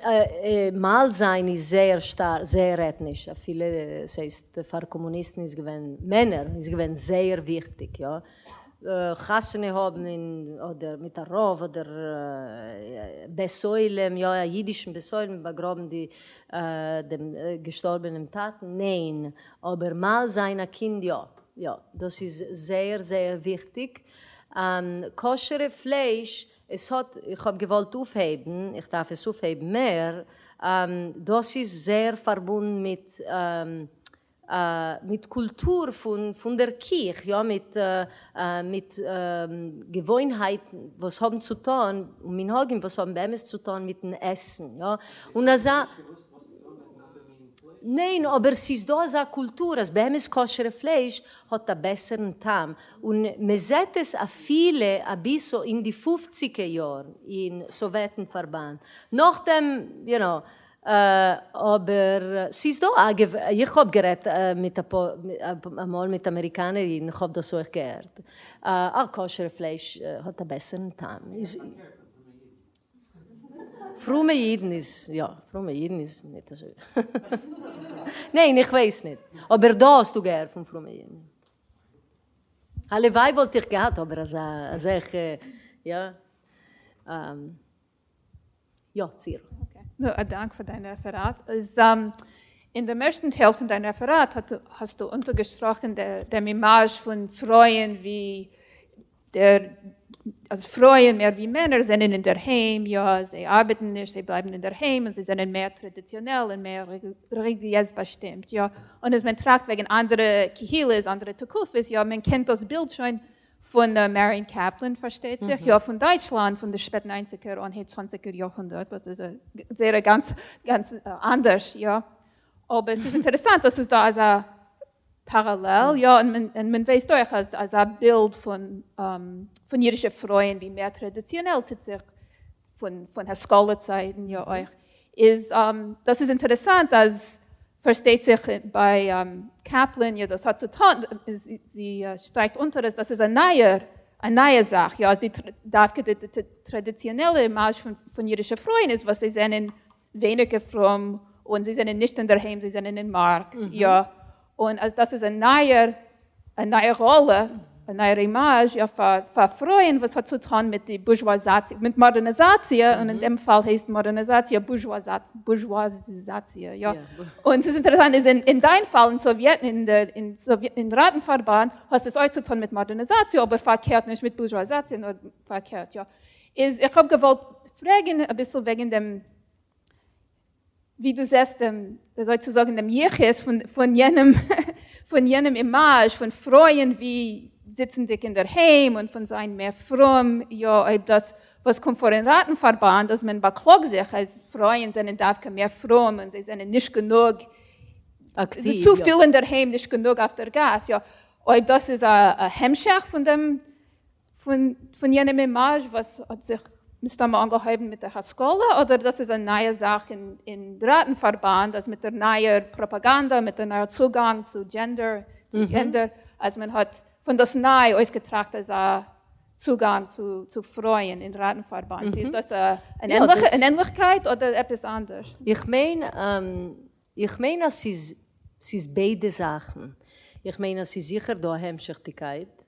מל זיין איז זייער שטארק, זייער עטניש, אפילו ס'הייסט פאר קאמוניסטן איז געווען, מענער איז געווען זייער וויכטיג, יא, חתונה האבן אין אדער מיט א רב אדער בית עולם, יא א אידישן בית עולם, באגראבן די דעם געשטארבענעם טאטן, ניין, אבער מל זיין א קינד יא, יא, דאס איז זייער זייער וויכטיג, כשר'ע פלייש עס האט, איך האב געוואלט אויפהייבן, איך דארף עס אויפהייבן מער, דאס איז זייער פארבונדן מיט מיט קולטור פון פון דער קיך, יא, מיט מיט געוואוינהייטן וואס האבן צו טון, און מנהגים וואס האבן באמת צו טון מיטן עסן, יא, און אזא. ניין, אבער ס'איז דא אזא קולטור אז באמת כשר'ע פלייש האט א בעסערן טעם, און מ'זעט עס אפילו אביסל אין די פופציגע יארן אין סאוועטן פארבאנד, נאכדעם יו נאו, אבער ס'איז דא, אגב, איך האב גערעדט מיט אפאר אמאל מיט אמעריקאנער אידן, כ'האב דאס אויך געהערט, אה כשר'ע פלייש האט א בעסערן טעם. פרומע אידן איז יא, פרומע אידן איז ניט אזוי. ניין, איך ווייס ניט. אבער דא האסטו געהערט פון פרומע אידן. הלוואי וואלט איך געהאט אבער אזא אזעלכע יא. יא, צירל. אקעי. נו, א דאנק פאר דיין רעפעראט. איז אין דעם ערשטן טייל פון דיין רעפעראט האסטו אונטערגעשטראכן דעם אימאזש פון פרויען ווי דער אז פרויען מער ווי מענער זענען אינדערהיים, יא, זיי ארבעטן נישט, זיי בלייבן אינדערהיים און זיי זענען מער טראדיציאנעל און מער רעליגיעז באשטימט, יא, און אז מען טראכט וועגן אנדערע קהילות, אנדערע תקופות, יא, מען קען דאס בילד שוין פון מעריאן קעפלען פארשטייט זיך, יא פון דייטשלאנד פון די שפעט ניינציגער אנהייב צוואנציגער יארהונדערט וואס איז זייער גאנץ גאנץ אנדערש יא, אבער ס'איז אינטערעסאנט אז ס'איז דא אזא פאראלעל יא, און מען ווייסט אויך אז אזא בילד פון פון אידישע פרויען ווי מער טראדיציאנעל ציט זיך פון פון השכלה צייטן יא אויך איז דאס איז אינטערעסאנט אז פארשטייט זיך ביי קעפלען יא דאס האט צו טון זי שטרייכט אונטער אז דאס איז א נייער א נייע זאך יא אז די דווקא די טראדיציאנעלע אימאזש פון אידישע פרויען איז וואס זיי זענען ווייניגער פרום און זיי זענען נישט אינדערהיים זיי זענען אין מארק יא און אז דאס איז א נייער א נייע ראלע א נייער אימאזש יא פאר פאר פרויען וואס האט צו טון מיט די בורזשואזאציע מיט מאדערניזאציע און אין דעם פאל הייסט מאדערניזאציע בורזשואזאציע יא און ס'איז אינטערעסאנט איז אין דיין פאל אין סאוויעט אין דער אין סאוויעט אין ראטן-פארבאנד האט עס אויך צו טון מיט מאדערניזאציע אבער פארקערט נישט מיט בורזשואזאציע נאר פארקערט יא איז איך האב געוואלט פרעגן אביסל וועגן דעם ווי דו זעסט דעם, אזוי צו זאגן, דעם יחוס פון יענעם, פון יענעם אימאזש פון פרויען ווי זיצנדיג אינדערהיים און פון זיין מער פרום, יא, אויב דאס וואס קומט פאר אין ראטן-פארבאנד אז מען באקלאגט זיך אז פרויען זענען דווקא מער פרום און זיי זענען נישט גענוג אקטיוו, צופיל אינדערהיים, נישט גענוג אויף דער גאס, יא, אויב דאס איז א המשך פון דעם פון יענעם אימאזש וואס האט זיך מסתמא אנגעהויבן מיט דער השכלה, אדער דאס איז א נייע זאך אין ראטן-פארבאנד אז מיט דער נייער פראפאגאנדע, מיט דער נייער צוגאנג צו דזשענדער, אז מען האט פון דאס ניי אויסגעטראכט אזא צוגאנג צו פרויען אין ראטן-פארבאנד. צו איז דאס אן ענליכקייט אדער עפעס אנדערש? איך מיין איך מיין אז ס'איז ס'איז ביידע זאכן. איך מיין אז ס'איז זיכער דא א המשכ'דיגקייט.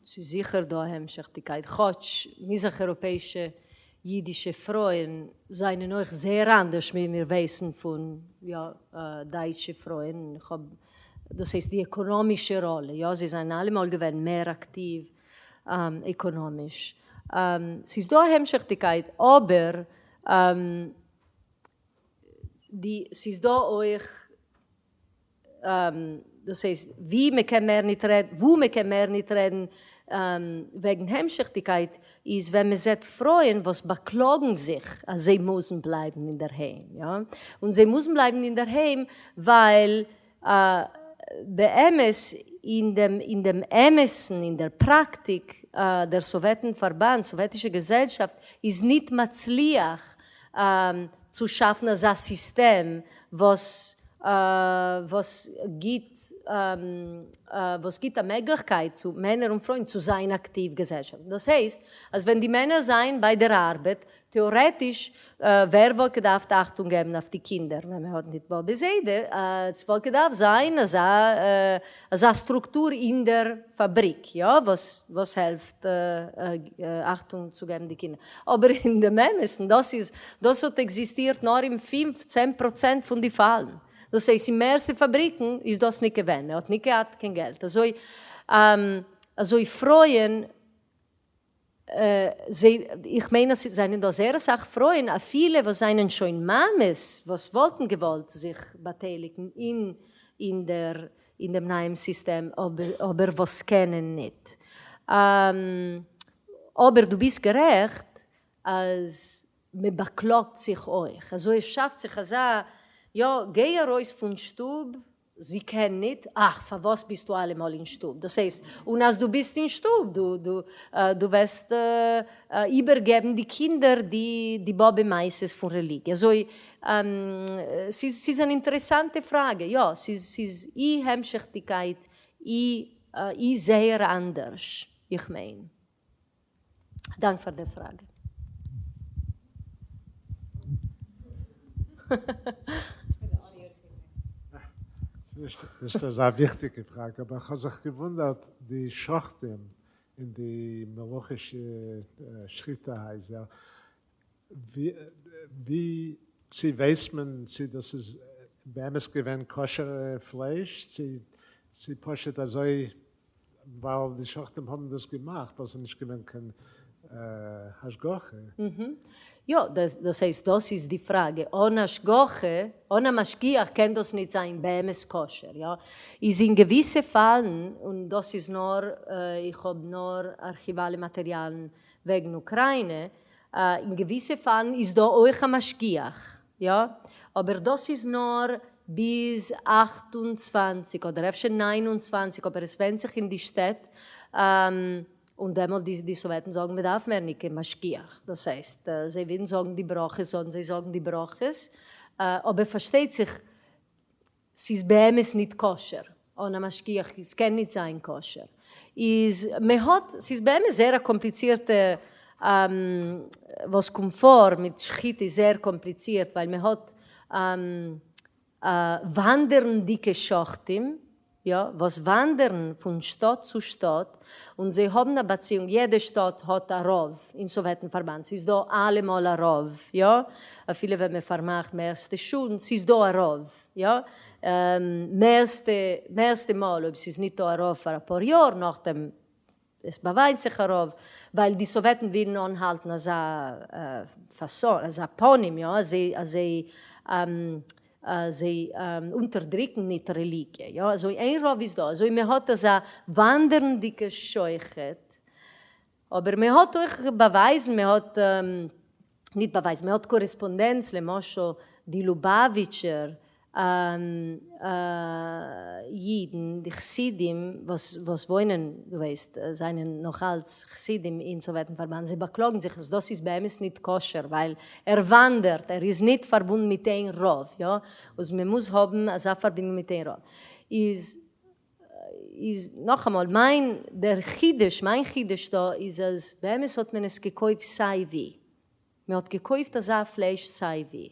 ס'איז זיכער דא א המשכ'דיגקייט, כאטש מזרח אייראפעאישע אידישע פרויען זענען אויך זייער אנדערש ווי מיר ווייסן פון יא דייטשע פרויען. איך האב דאס הייסט די עקאנאמישע ראלע, יא זיי זענען אלעמאל געווען מער אקטיוו עקאנאמיש. ס'איז דא א המשכ'דיגקייט אבער די ס'איז דא אויך דאס הייסט ווי מ'קען מער ניט רעדן וואו מ'קען מער ניט רעדן וועגן המשכ'דיגקייט איז ווען מ'זעט פרויען וואס באקלאגן זיך אז זיי מוזן בלייבן אינדערהיים יא און זיי מוזן בלייבן אינדערהיים ווייל באמת אין דעם אין דעם אמת'ן אין דער פראקטיק דער סאוועטן פארבאנד סאוועטישע געזעלשאפט איז ניט מצליח צו שאפן אזא סיסטעם וואס וואס גיט וואס גיט א מעגליכקייט צו מענער און פרויען צו זיין אקטיוו געזעלשאפט. דאס הייסט אז ווען די מענער זיין ביי דער ארבעט טעארעטיש ווער וואלט געדארפט אכטונג געבן אויף די קינדער ווען מען האט ניט באבע זיידע? עס וואלט געדארפט זיין אזא אזא סטרוקטור אין דער פאבריק יא וואס וואס העלפט אכטונג צו געבן די קינדער. אבער אין דעם אמת'ן דאס איז דאס האט עקזיסטירט נאר אין פינף צען פראצענט פון די פאלן. דאס הייסט אין מערסטע פאבריקן איז דאס ניט געווען, מען האט ניט געהאט קיין געלט אזוי אזוי פרויען זיי, איך מיין אז ס'זענען דא זייער אסאך פרויען אפילו וואס זענען שוין מאמעס וואס וואלטן געוואלט זיך באטייליגן אין אין דער אין דעם נייעם סיסטעם אבער וואס קענען ניט. אבער דו ביסט גערעכט אז מ'באקלאגט זיך אויך. אזוי עס שאפט זיך אזא יא גיי ארויס פון שטוב זי קען ניט, אַך, פֿאַר וואָס ביסטו אַלע מאָל אין שטוב? דאָס הייסט, און אַז דו ביסט אין שטוב, דו, דו, דו וועסט איבערגעבן די קינדער די, די באָבע-מעשׂות פֿון רעליגיע. אַזוי, ס'איז, ס'איז אַן אינטערעסאַנטע פֿראַגע. יאָ, ס'איז, ס'איז אי המשכדיקייט, אי, אי זייער אַנדערש, איך מיין. דאנק פאר דער פראגע. נישט אזא וויכטיגע פראגע, אבער כ'האב זיך געוואונדערט, די שוחטים אין די מלוכישע שחיטה הייזער, ווי צו ווייסט מען צו דאס איז באמת געווען כשר'ע פלייש, צו פשוט אזוי ווייל די שוחטים האבן דאס געמאכט ווייל ס'איז נישט געווען קיין. השגחה. יא, דאס הייסט דאס איז די פראגע, אן השגחה, אן א משגיח קען דאס ניט זיין באמת כשר, יא, איז אין געוויסע פאלן, און דאס איז נאר, איך האב נאר ארכיוואלע מאטעריאלן וועגן אוקריינע, אין געוויסע פאלן איז דא אויך א משגיח, יא, אבער דאס איז נאר ביז 28 אדער אפשר 29, אבער עס ווענדט זיך אין די שטעט, און דעמאלט די די סאוועטן זאגן מען דארף מער ניט קיין משגיח, דאס הייסט זיי ווילן זאגן די ברכות זאלן זיי זאגן די ברכות, אבער פארשטייט זיך ס'איז באמת ניט כשר, אן א משגיח ס'קען ניט זיין כשר, איז מען האט, ס'איז באמת זייער א קאמפליצירטע וואס קומט פאר מיט שחיטה איז זייער קאמפליצירט ווייל מען האט וואנדערנדיקע שוחטים, יא, וואס וואנדערן פון שטאט צו שטאט, און זיי האבן א באציאונג, יעדע שטאט האט א רב אין סאוועטן פארבאנד, ס'איז דא אלעמאל א רב, יא, אפילו ווען מען פארמאכט מערסטע שולן, ס'איז דא א רב, יא, מערסטע, מערסטע מאל אויב ס'איז ניטא א רב פאר אפאר יאר, נאכדעם עס באווייזט זיך א רב, ווייל די סאוועטן ווילן אנהאלטן אזא פאסאן, אזא פנים, יא, אז זיי, אז זיי, אז זיי אונטערדריקן ניט רעליגיע, יא, אזוי איין רב איז דא, אזוי מען האט אזא וואנדערנדיקע שוחט, אבער מען האט אויך באווייזן, מען האט, ניט באווייזן, מען האט קארעספאנדענץ, למשל די לובאוויטשער אידן, די חסידים וואס וואס וואוינען, דו ווייסט, זענען נאך אלץ חסידים אין סאוועטן פארבאנד, זיי באקלאגן זיך אז דאס איז באמת ניט כשר, ווייל ער וואנדערט, ער איז ניט פארבונדן מיט איין רב, יא, וואס מען מוז האבן אזא פארבינדונג מיט איין רב. איז איז נאכאמאל, מיין, דער חידוש, מיין חידוש דא איז אז באמת האט מען עס געקויפט סיי ווי. מען האט געקויפט אזא פלייש סיי ווי,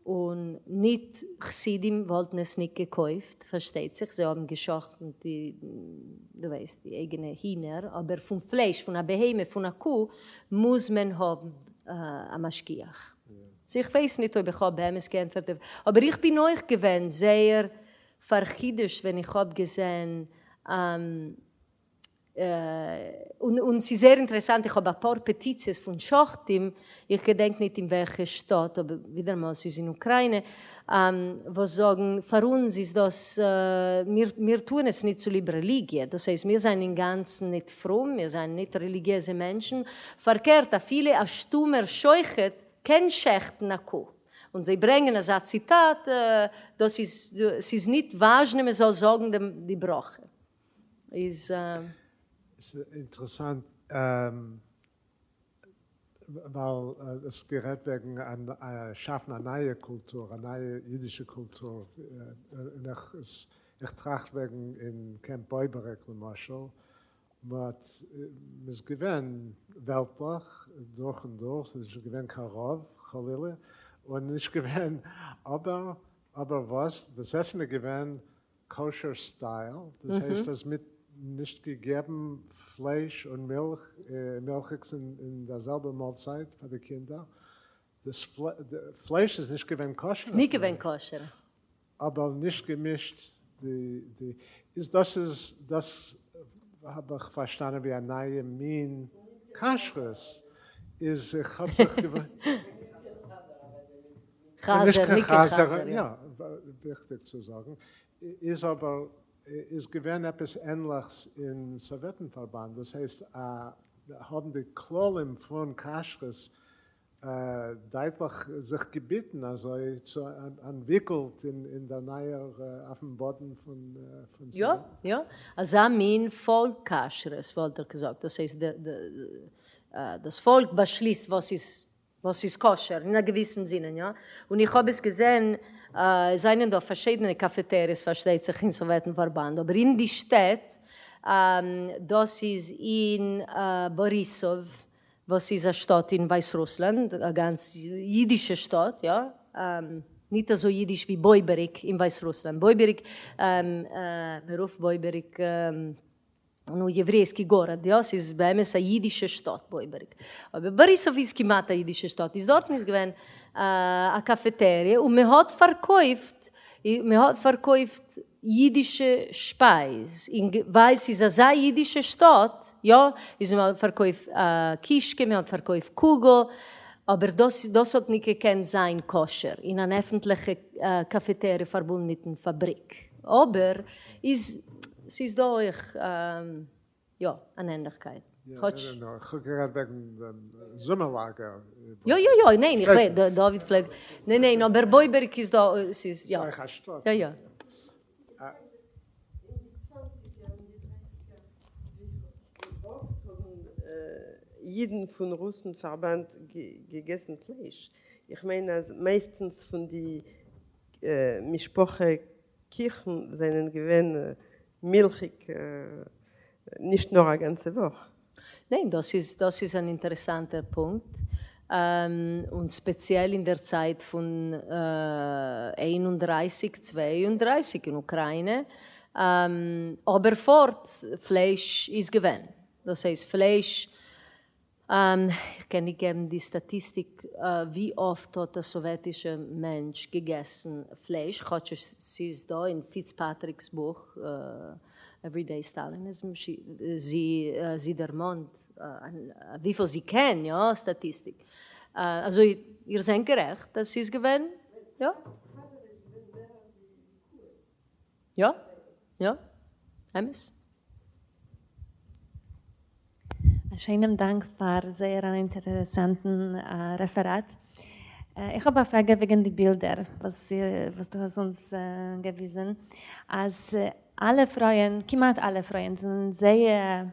און ניט חסידים וואלטן עס ניט געקויפט, פארשטייט זיך, זיי האבן געשאכטן די, דו ווייסט, די אייגענע הינער, אבער פון פלייש פון א בהמה, פון א קו, מוז מען האבן א משגיח. סאו איך ווייס ניט אויב איך האב באמת געענטפערט, אבער איך בין אויך געווען זייער פארחידושט ווען איך האב געזען און ס'איז זייער אינטערעסאנט, איך האב אפאר פעטיציעס פון שוחטים, איך געדענק ניט אין וועלכע שטאט, אבער ווידעראמאל ס'איז אין אוקריינע, וואס זאגן, פאר אונז איז דאס, מיר טוען עס ניט צוליב רעליגיע, דאס הייסט מיר זענען אינגאנצן ניט פרום, מיר זענען ניט רעליגיעזע מענטשן, פארקערט אפילו א שטומער שוחט קען שעכטן א קו. און זיי ברענגען אזא ציטאט, דאס איז, ס'איז ניט וואזשנע מען זאל זאגן דעם די ברכה. איז. ס'איז אינטערעסאנט ווייל עס גערעדט וועגן שאפן א נייע קולטור, א נייע אידישע קולטור, און איך טראכט וועגן אין קעמפ בויבעריק למשל, מ'האט, מ'איז געווען וועלטליך דורך און דורך, ס'איז נישט געווען קיין רב חלילה, און נישט געווען, אבער, אבער וואס, דאס עסן איז געווען kosher style, דאס הייסט אז מ'האט נישט געגעבן פלייש און מילך, מילכיגס אין דער זעלבער מאלצייט פאר די קינדער, דאס פלייש איז נישט געווען כשר, ס'איז נישט געווען כשר. אבער נישט געמישט די די, איז דאס איז דאס האב איך פארשטאנען ווי א נייע מין כשרות, איז איך האב זיך געוואונדערט. חזר, נישט קיין חזר, יא. וויכטיג צו זאגן, איז אבער איז געווען עפעס ענליכס אין סאוועטן פארבאנד, דאס הייסט האבן די כללים פון כשרות דייטליך זיך געביטן אזוי צו אנטוויקלט אין דער נייער אויפן באדן פון יא, יא, אזא מין פאלק כשרות וואלט איך געזאגט, דאס הייסט דאס פאלק באשליסט וואס איז וואס איז כשר, אין א געוויסן זינען יא, און איך האב עס געזען, עס זענען דא פארשידענע קאפעטעריעס פארשטייט זיך אין סאוועטן פארבאנד, אבער אין די שטעט, דאס איז אין באריסוב וואס איז א שטאט אין ווייסרוסלאנד, א גאנץ אידישע שטאט יא, ניט אזוי אידיש ווי בויבעריק אין ווייסרוסלאנד, בויבעריק, מען רופט בויבעריק נו, еврейский город, יא, ס'איז באמת א אידישע שטאט בויבעריק. אבער באריסוב איז כמעט א אידישע שטאט, איז דארטן איז געווען א קאפעטעריע און מען האט פארקויפט, מען האט פארקויפט. יידישע שפייז, און ווייל ס'איז אזא יידישע שטאט, יא, איז מען האט פארקויפט קישקע, מען האט פארקויפט קוגל, אבער דאס דאס האט ניט געקענט זיין כשר אין אן עפנטליכע קאפעטעריע פארבונדן מיטן פאבריק, אבער איז ס'איז דא אויך יא אן ענליכקייט, כאטש. יא, איך האב גערעדט וועגן דעם זומער לאגער. יא יא יא, ניין איך ווייס, דוד פלעגט, ניין ניין אבער בויבעריק איז דא, ס'איז יא. ס'איז אויך א שטאט. יא יא. אין די צוואנציגער און די דרייסיגער ווי אפט האבן אידן פון רוסן פארבאנד געגעסן פלייש, איך מיין אז מייסטנס פון די משפחה קיכן זענען געווען מילכיג נישט נאר א גאנצע וואך. ניין, דאס איז דאס איז אן אינטערעסאנטער פונקט, און ספעציעל אין דער צייט פון 31 32 אין אוקריינע, אבער פארט פלייש איז געווען, דאס הייסט פלייש איך קען ניט געבן די סטאטיסטיק ווי אפט האט א סאוועטישע מענטש געגעסן פלייש, כאטש ס'איז דא אין פיצפאטריק'ס בוך עוורידעי סטאליניזם, זי דערמאנט וויפיל זי קען יא סטאטיסטיק. אזוי איר זענט גערעכט אז ס'איז געווען יא. יא יא אמת. א שיינעם דאנק פאר זייער אן אינטערעסאנטן רעפעראט. איך האב א פראגע וועגן די בילדער וואס דו האסט אונז געוויזן, אז אלע פרויען, כמעט אלע פרויען זענען זייער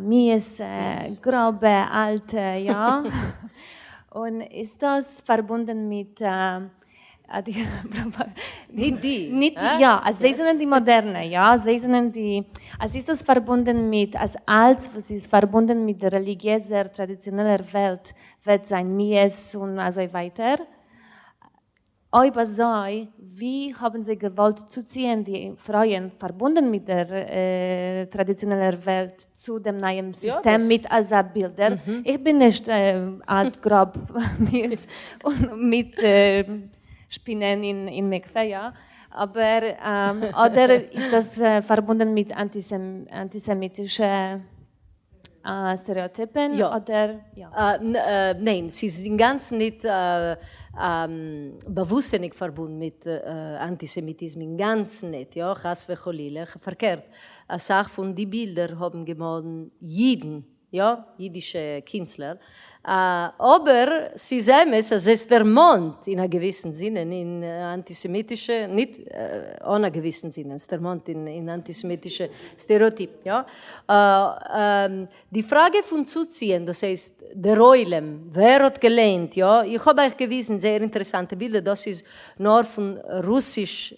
מיאוסע, גראבע, אלטע, יא? און איז דאס פארבונדען מיט ניט די, ניט די, יא, אז זיי זענען די מאדערנע, יא, זיי זענען די, אז איז דאס פארבונדען מיט אז אלץ וואס איז פארבונדען מיט דער רעליגיעזער טראדיציאנעלער וועלט וועט זיין מיאוס און אזוי ווייטער? אויב אזוי, ווי האבן זיי געוואלט צוציען די פרויען פארבונדען מיט דער טראדיציאנעלער וועלט צו דעם נייעם סיסטעם מיט אזא בילדער? איך בין נישט אלט גראב מיאוס און מיט שפינען אין מקווה, יא, אבער אדער איז דאס פארבונדען מיט אנטיסעמיטישע סטערעאטיפן אדער יא? ניין, ס'איז אינגאנצן ניט באוואוסטזיניג פארבונדן מיט אנטיסעמיטיזם, אינגאנצן ניט, יא, חס וחלילה, פארקערט, אסאך פון די בילדער האבן געמאלן אידן, יא, אידישע קינצלער, אבער ס'איז אמת אז עס דערמאנט אין א געוויסן זינען אין אנטיסעמיטישע, ניט אן א געוויסן זינען, ס'דערמאנט אין אנטיסעמיטישע סטערעאטיפן, יא. די פראגע פון צוציען, דאס הייסט דער עולם, ווער האט געליינט, יא, איך האב אייך געוויזן זייער אינטערעסאנטע בילדער, דאס איז נאר פון רוסיש,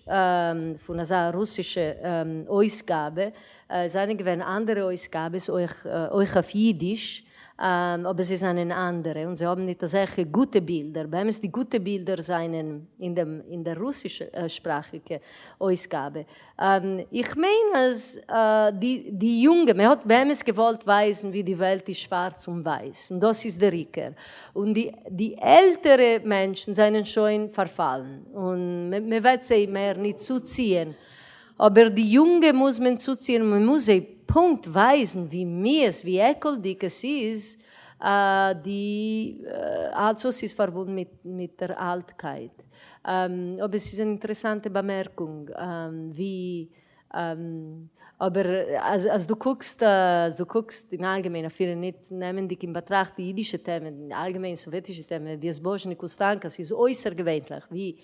פון אזא רוסישע אויסגאבע, עס זענען געווען אנדערע אויסגאבעס אויך אויך אויף אידיש, אבער זיי זענען אנדערע און זיי האבן ניט אזעלכע גוטע בילדער, באמת די גוטע בילדער זענען אין דעם אין דער רוסיש שפראכיגע אויסגאבע. איך מיין אז די די יונגע, מען האט באמת געוואלט ווייזן ווי די וועלט איז שווארץ און ווייס, און דאס איז דער עיקר, און די די עלטערע מענטשן זענען שוין פארפאלן און מען וועט זיי מער ניט צוציען, אבער די יונגע מוז מען צוציען און מען מוז זיי פונקט ווייזן ווי מיאוס ווי עקלדיג עס איז די אלץ וואס איז פארבונדן מיט מיט דער אלטקייט. אבער עס איז אן אינטערעסאנטע באמערקונג ווי אבער אז אז דו קוקסט אז דו קוקסט אין אלגעמיין אפילו ניט נעמענדיג אין באטראכט די אידישע טעמע אלגעמיין סאוועטישע טעמע ווי בעזבאזשניק און סטאנקא ס'איז אויסערגעווענליך ווי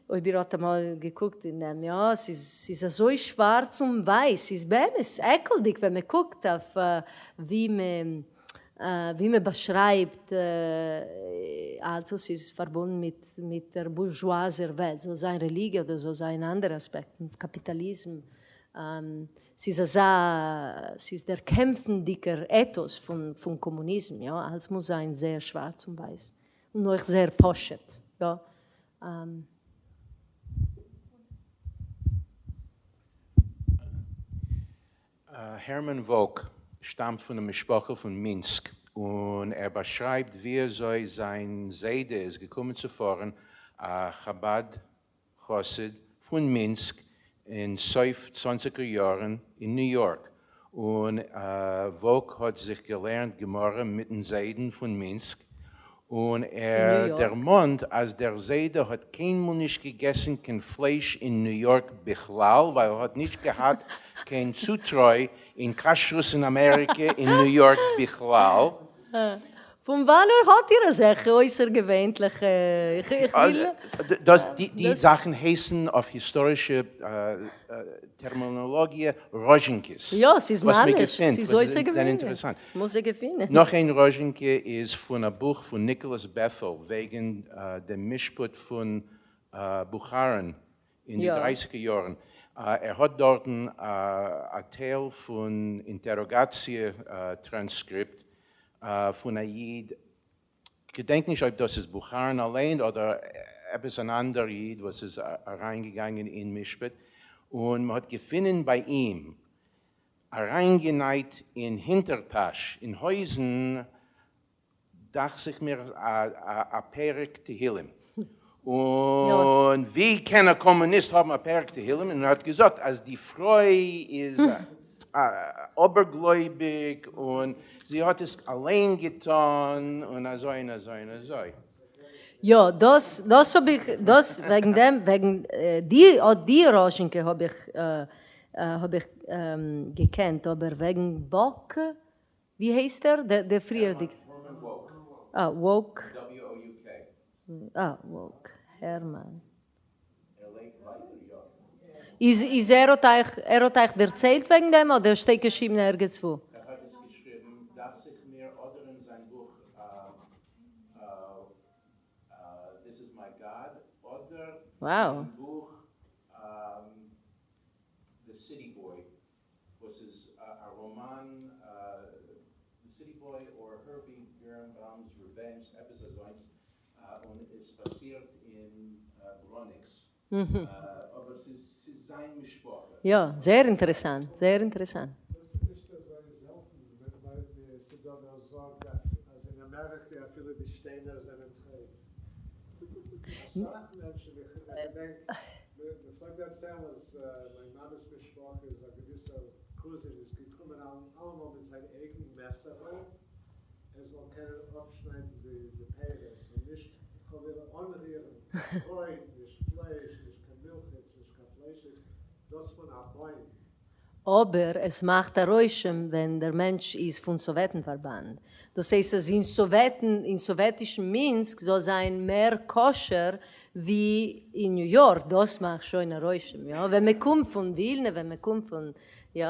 אויב איר האט אמאל געקוקט אין דעם, יא, ס'איז ס'איז אזוי שווארץ און ווייס, ס'איז באמת עקלדיג ווען מען קוקט אויף ווי מען ווי מען באשרייבט אלץ וואס איז פארבונדן מיט מיט דער בורזשואזער וועלט, זאל זיין רעליגיע אדער זאל זיין אנדערע אספעקטן, קאפיטאליזם, ס'איז אזא, ס'איז דער קעמפנדיגער עטאס פון פון קאמוניזם, יא, אלץ מוז זיין זייער שווארץ און ווייס, און אויך זייער פשוט, יא. הערמאן וואלק שטאמט פון א משפחה פון מינסק, און ער באשרייבט ווי אזוי זיין זיידע איז געקומען צו פארן, א חבד חסיד פון מינסק. אין סוף צוואנציגער יארן אין ניו יארק, און וואוק האט זיך געלערנט גמרא מיטן זיידן פון מינסק, און ער דערמאנט אז דער זיידע האט קיינמאל נישט געגעסן קיין פלייש אין ניו יארק בכלל ווייל ער האט נישט געהאט קיין צוטרוי אין כשרות אין אמעריקע אין ניו יארק בכלל. פון וואנען האט איר אזעלכע אויסערגעווענליכע, איך וויל. דאס די זאכן הייסן אויף היסטארישע טערמינאלאגיע ראזשינקעס. יא, ס'איז ממש, ס'איז אויסערגעווענליך. מוז איך געפינען. נאך איין ראזשינקע איז פון א בוך פון ניקאלאס בעטעל וועגן דעם משפט פון בוכארין אין די דרייסיגער יארן. ער האט דארטן א טייל פון אינטעראגאציע טראנסקריפט פון א איד, כ'געדענק נישט אויב דאס איז בוכארין אליין אדער עפעס אן אנדער איד וואס איז אריינגעגאנגען אין משפט, און מ'האט געפינען ביי אים אריינגענייט אין הינטערטאש אין הויזן דאכט זיך מיר א פרק תהילים, און ווי קען א קאמוניסט האבן א פרק תהילים, און ער האט געזאגט אז די פרוי איז אבערגלויביג און זי האט עס אליין געטון און אזוי און אזוי און אזוי. יא, דאס דאס האב איך, דאס וועגן דעם, וועגן די אט די ראזשינקע האב איך האב איך געקענט, אבער וועגן באק ווי הייסט ער? דער פריערדיגער? הערמאן וואוק. אה, וואוק. W-O-U-K. אה, וואוק. הערמאן. ער לעבט ווייטער, יא. איז איז ער האט אייך ער האט אייך דערציילט וועגן דעם אדער שטייט געשריבן ערגעץ וואו? ער האט עס געשריבן, דאכט זיך מיר, אדער אין זיין בוך This is my God, אדער אין בוך The City Boy. וואס איז א ראמאן The City Boy or Herbie Birnbaum's Revenge עפעס אזוינס און עס פאסירט אין בראניקס אבער ס'איז זיין משפחה. יא, זייער אינטערעסאנט, זייער אינטערעסאנט. דאס איז נישט אזוי זעלטן ווייל ס'דא ווער זאגט אז אין אמעריקע אפילו די שטיינער זענען טרייף. אסאך מענטשן, איך געדענק מ'פלעגט דערציילן אז מיין מאמע'ס משפחה איז א געוויסער קוזין איז געקומען אלעמאל מיט זיין אייגן מעסערל ער זאל קענען אפשניידן די פירות און נישט חלילה אנרירן ברויט, נישט פלייש, נישט קיין מילכיגס, נישט קיין פליישיגס, דאס פון א בוים. אבער עס מאכט א רושם ווען דער מענטש איז פון סאוועטן פארבאנד, דאס הייסט אז אין סאוועטן, אין סאוועטישן מינסק זאל זיין מער כשר ווי אין ניו יארק, דאס מאכט שוין א רושם, יא, ווען מען קומט פון ווילנע, ווען מען קומט פון, יא,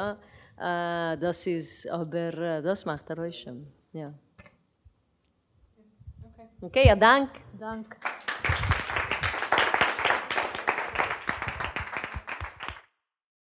דאס איז, אבער דאס מאכט א רושם, יא. אקעי, א דאנק. דאנק.